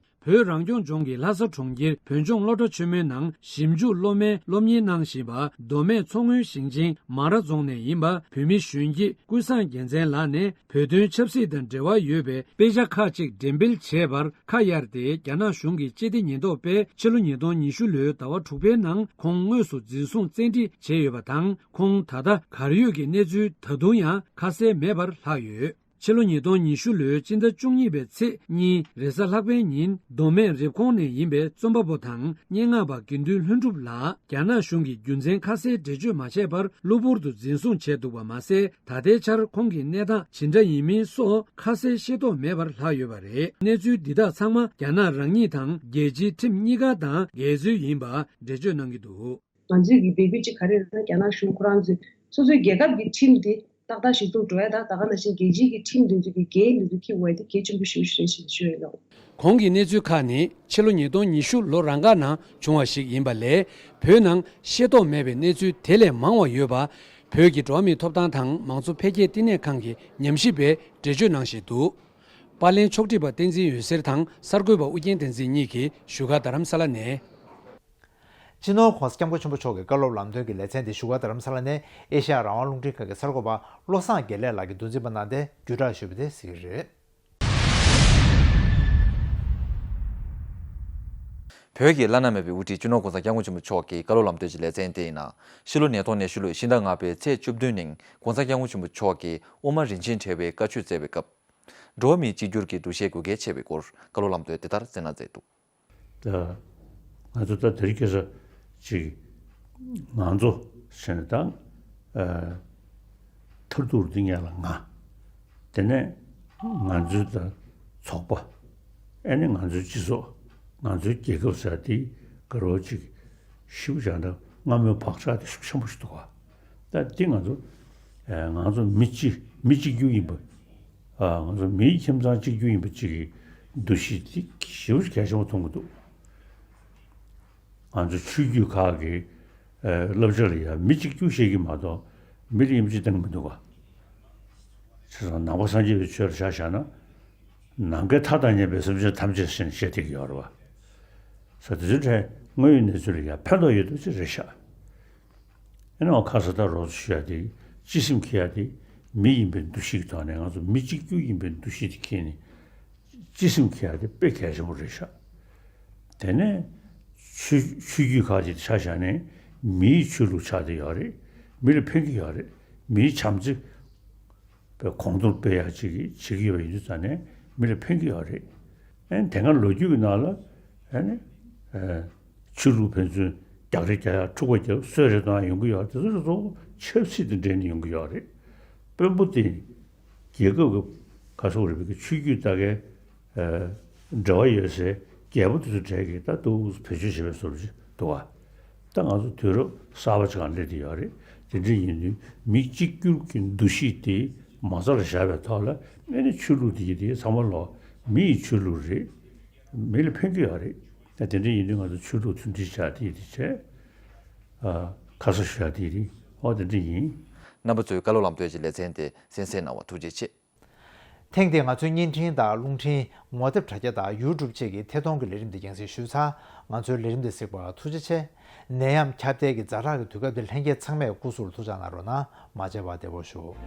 བོད་རང་སྐྱོང་ལྗོངས་ཀྱི་ལྷ་ས་གྲོང་ཁྱེར་བོད་ལྗོངས་སློབ་གྲྭ་ཆེན་མོའི་ནང་ཞིབ་འཇུག་སློབ་མའི་སློབ་གཉེར་གནང་བཞིན་པ་མདོ་སྨད་མཚོ་སྔོན་ཞིང་ཆེན་མང་ར་རྫོང་ནས་ཡིན་པ་བོད་མི་གཞོན་སྐྱེས་ཀུན་བཟང་རྒྱལ་མཚན་ལགས་ནས་བོད་དོན་ཆབ་སྲིད་དང་འབྲེལ་བ་ཡོད་པའི་དཔེ་ཆ་ཁག་ཅིག་འགྲེམས་སྤེལ་བྱས་པར་ཁ་གཡར་ཏེ། རྒྱ་ནག་གཞུང་གི་སྤྱི་བདེ་ཉེན་རྟོག་པས་ཕྱི་ལོ་ཉིས་སྟོང་ཉི་ཤུ་ལོའི་ཟླ་བ་དྲུག་པའི་ནང་ཁོང་དངོས་སུ་འཛིན་བཟུང་བཙན་ཁྲིད་བྱས་ཡོད་པ་དང་། ཁོང་ད་ལྟ་གར་ཡོད་ཀྱི་གནས་ཚུལ་ད་དུང་ཡང་ཁ་གསལ་མེད་པར་ལྷག་ཡོད། ཕྱི་ལོ་ཉིས་སྟོང་ཉི་ཤུ་ལོའི་སྤྱི་ཟླ་བཅུ་གཉིས་པའི་ཚེས་གཉིས་རེས་གཟའ་ལྷག་པའི་ཉིན་མདོ་སྨད་རེབ་གོང་ནས་ཡིན་པའི་རྩོམ་པ་པོ་དང་སྙན་ངག་པ་དགེ་འདུན་ལྷུན་གྲུབ་ལགས་རྒྱ་ནག་གཞུང་གིས་རྒྱུ་མཚན་ཁ་གསལ་འགྲེལ་བརྗོད་མ་བྱས་པར་གློ་བུར་དུ་འཛིན་བཟུང་བྱས་འདུག་པ་མ་ཟད། ད་ལྟའི་ཆར་ཁོང་གི་གནས་སྟངས་ཇི་འདྲ་ཡིན་མིན་སོགས་ཁ་གསལ་ཤེས་རྟོགས་མེད་པར་ལྷག་ཡོད་པ་རེད། གནས་ཚུལ་འདི་དག་ཚང་མ་རྒྱ་ནག་རང་ཉིད་དང་རྒྱལ་སྤྱིའི་ཁྲིམས་གཉིས་ཀ་དང་འགལ་ཚུལ་ཡིན་པ་འགྲེལ་བརྗོད་གནང་གི་འདུག་ང་ཚོའི་གི་འབོད་སྐུལ་ཅིག་ག་རེ་རེད་ན། རྒྱ་ནག་གཞུང་ཁོ་རང་ཚོས་སོ་སོའི་རྒྱལ་ཁབ་ཀྱི་ཁྲིམས་དེ་ ཏག་ཏག་ཞིག་འདུག་འགྲོ་ཡ། ད་ད་ག་ནང་བཞིན་རྒྱལ་སྤྱིའི་གི་ཁྲིམས་འདི་ཚོ་གི་འགལ་ནི་ཚོ་འཁྱེར་བ་དེ་གལ་ཆེན་པོ་ཞེ་པོ་ཞིག་རེད་ཞེས་ཞུ་ཡ་ཡིན། གོང་གི་གནས་ཚུལ་ཁག་ནི་ཕྱི་ལོ་ཉིས་སྟོང་ཉི་ཤུ་ལོ་རང་འགའ་ནང་བྱུང་བ་ཞིག་ཡིན་པ་ལས། བོད་ནང་ཤེས་རྟོགས་མེད་པའི་གནས་ཚུལ་དེ་ལས་མང་བ་ཡོད་པ། བོད་ཀྱི་འགྲོ་བ་མིའི་ཐོབ་ཐང་དང་མང་གཙོ་འཕེལ་རྒྱས་བསྟི་གནས་ཁང་གི་ཉམས་ཞིབ་པས་འགྲེལ་བརྗོད་གནང་བཞིན་འདུག། པར་ལེན་ཕྱོགས་སྒྲིག་པ་བསྟན་འཛིན་འོད་ཟེར་དང་གསར་འགོད་པ་ཨུ་རྒྱན་བསྟན་འཛིན་གཉིས་ཀྱིས་བཞུགས་སྒར་རྡ་རམ་ས་ལ་ནས། སྤྱི་ནོར་༸གོང་ས་༸སྐྱབས་མགོན་ཆེན་པོ་མཆོག་གི་བཀའ་སློབ་ལམ་སྟོན་གྱི་ལེ་ཚན་དེ་བཞུགས་སྒར་རྡ་རམ་ས་ལ་ནས་ཨེ་ཤ་ཡ་རང་དབང་རླུང་འཕྲིན་ཁང་གི་གསར་འགོད་པ་བློ་བཟང་དགེ་ལེགས་ལགས་ཀྱིས་མདུན་རྩིས་པ་གནང་སྟེ་བརྒྱུད་བསྒྲགས་ཞུས་པ་དེ་གཟིགས་ཀྱི་རེད། བོད་ཀྱི་བླ་ན་མེད་པའི་དབུ་ཁྲིད་སྤྱི་ནོར་༸གོང་ས་༸སྐྱབས་མགོན་ཆེན་པོ་མཆོག་གི་བཀའ་སློབ་ལམ་སྟོན་གྱི་ལེ་ཚན་དེ་ཡིན་ན། ཕྱི་ལོ་ཉིས་སྟོང་ཉི་ཤུ་ལོའི་ཕྱི་ཟླ་ལྔ་པའི་ཚེས་བཅུ་བདུན་ཉིན་༸གོང་ས་༸སྐྱབས་མགོན་ཆེན་པོ་མཆོག་གིས་དབུ་མ་རིན་ཆེན་གྲགས་པའི་བཀའ་ཆོས་སྩལ་བའི་སྐབས། འགྲོ་བ་མིའི་གཅིག་གྱུར་གྱི་འདུ་ཤེས་དགོས་གལ་ཆེ་བའི་སྐོར་བཀའ་སློབ་ལམ་སྟོན་དེ་ལྟར་གསན་གནང་མཛད་འདུག། ད་ང་ཚོ་ད་དེ་རིང་ཁ་སང་ཅིག་ང་ཚོ་ཟེར་ནས་ད་ཨ་མཐར་ཐུག་འདི་ངེད་ལ་ང་། དེ་ནས་ང་ཚོའི་ད་ཚོགས་པ། ཨ་ནི་ང་ཚོའི་སྤྱི་ཚོགས། ང་ཚོའི་རྒྱལ་ཁབ་ཟེར་དེ་ག་རེ་ཅིག་ཞིབ་བཞག་ན་སྔ་མོའི་བག་ཆགས་དེ་ཤུགས་ཆེན་པོ་ཞིག་འདུག་ག། ད་འདི་ང་ཚོ་ཨ་ང་ཚོ་མི་གཅིག་མི་གཅིག་གྱུར་ཡིན་པ། ཨ་ང་ཚོ་མིའི་ཁྱིམ་ཚང་གཅིག་གྱུར་ཡིན་པ་གཅིག་གི་འདུ་ཤེས་དེ་ཞེ་པོ་ཞིག་གལ་ཆེན་པོ་མཐོང་གི་འདུག། ང་ཚོ་ཆོས་བརྒྱུད་ཁག་གི་ཨ་བསླབ་བྱ་ལ་ཡང་མི་གཅིག་གྱུར་བཤད་ཀྱི་མ་གཏོགས་མི་ལ་དབྱེ་འབྱེད་བཏང་གི་མི་འདུག་ག། བྱས་ཙང་ནང་པ་སངས་རྒྱས་པའི་ཆོས་ལ་ཆ་བཞག་ན། ནམ་མཁའི་མཐའ་དང་མཉམ་པའི་སེམས་ཅན་ཐམས་ཅད་ཟེར་ནས་བཤད་བསྡད་ཀྱི་ཡོད་རེད་བ། ས་དེ་ཚོའི་གྲས་དངོས་ཡོད་གནས་ཚུལ་ལ་ཡང་ཕན་ཐོགས་ཡོད་འདུག་ཅེས་རེད་ཤག། ཨ་ནི་འོ་ཁ་ས་ད་རོགས་ཚོ་ཞུ་ཡ་དེ་སྤྱི་སེམས་འཁྱེར་ཡ་དེ་མི་ཡིན་པའི་འདུ་ཤེས་ཀྱི་ཐོག་ནས་ང་ཚོ་མི་གཅིག་གྱུར་ཡིན་པའི་འདུ་ཤེས་དེ་འཁྱེར་ནས་སྤྱི་སེམས་འཁྱེར་ཡ་དེ་དཔེ་གལ་ཆེན་པོ་རེད་ཤག། དེ་ནས་ཆོས་ཆོས་བརྒྱུད་ཁག་ཅིག་ཆ་བཞག་ནས་མིའི་ཆོས་ལུགས་ཆགས་བསྡད་ཡོད་རེད། མི་ལ་ཕན་གྱི་ཡོད་རེད། མིའི་བྱམས་བརྩེ་པའི་གོང་མཐོར་སྤེལ་ཡག་ཅིག་བྱེད་ཀྱི་ཡོད་པ་ཡིན་དུས་ཙང་ནས་མི་ལ་ཕན་གྱི་ཡོད་རེད། ཨ་ནི་དེ་སྔ་ལོ་རྒྱུས་ཀྱི་ནང་ལ་ཨ་ནི་ཨ་ཆོས་ལུགས་ཕན་ཚུན་རྒྱག་རེས་རྒྱག་ཡག་འཁྲུག་པ་རྒྱག་གསོད་རེས་གཏོང་ཡག་ཡོང་གི་ཡོད་རེད། དེ་ཚོ་ཚོ་ཆབ་སྲིད་དང་འབྲེལ་ནས་ཡོང་གི་ཡོད་རེད། དཔོན་པོ་དེ་རྒྱལ་ཁབ་ཀྱི་ག་སོག་རེད་པའི་ཆོས་བརྒྱུད་ལྟ་གའི་ཨ་འབྲེལ་བ་ཡོད་སའི་རྒྱལ་པོ་དེ་ཚོ་གྲས་ཀྱིས་ད་འདུག་བེད་སྤྱོད་བྱེད་པའི་བཟོ་འདྲ་ཅིག་འདུག་ག། ད་ང་ཚོ་དུས་རབས་གསར་པ་ཅིག་ལ་སླེབས་བསྡད་ཡོད་རེད། དེ་འདྲ་ཡིན་དུས་མི་གཅིག་གྱུར་གྱི་འདུ་ཤེས་དེ་མ་རྩ་ལ་བཞག་པའི་ཐོག་ལ་ཨ་ནི་ཆོས་ལུགས་དེ་ཡི་དེ་ཚང་མ་ལོག་མི་ཡི་ཆོས་ལུགས་རེད། མི་ལ་ཕན་གྱི་ཡོད་རེད། ད་དེ་འདྲ་ཡིན་དུས་ང་ཚོ་ཆོས་ལུགས་མཐུན་སྒྲིལ་བྱ་དེ་ཡི་དེ་བྱས། ཨ་ཁ་གསོ་ཞུ་ཡ་དེ་ཡི་དེ་ཨོ་དེ་འདྲ་ཡིན། རྣམ་པ་ཚོས་བཀའ་སློབ་ལམ་སྟོན་གྱི་ལེ་ཚན་དེ་གསན་གཟིགས་གནང་བར་ཐུགས་རྗེ་ཆེ། ཐེངས་འདིའི་ང་ཚོའི་བརྙན་འཕྲིན་དང་རླུང་འཕྲིན་ངོ་དེབ་དྲ་རྒྱ་དང་ཡུ་ཊུབ་བཅས་ཀྱི་ཐད་གཏོང་གི་ལས་རིམ་འདི་རྒྱང་སྲིང་ཞུས་ཚར། ང་ཚོའི་ལས་རིམ་འདི་གཟིགས་པར་ཐུགས་རྗེ་ཆེ། ནད་ཡམས་ཁྱབ་གདལ་གྱི་ཛ་དྲག་གི་དུས་སྐབས་འདིར་ལྷན་རྒྱས་ཚང་མས་སྐུ་གཟུགས་ལ་ཐུགས་ཅག་གནང་རོགས་གནང་། མ་བརྗེད་པར་བདེ་པོ་བཞུགས།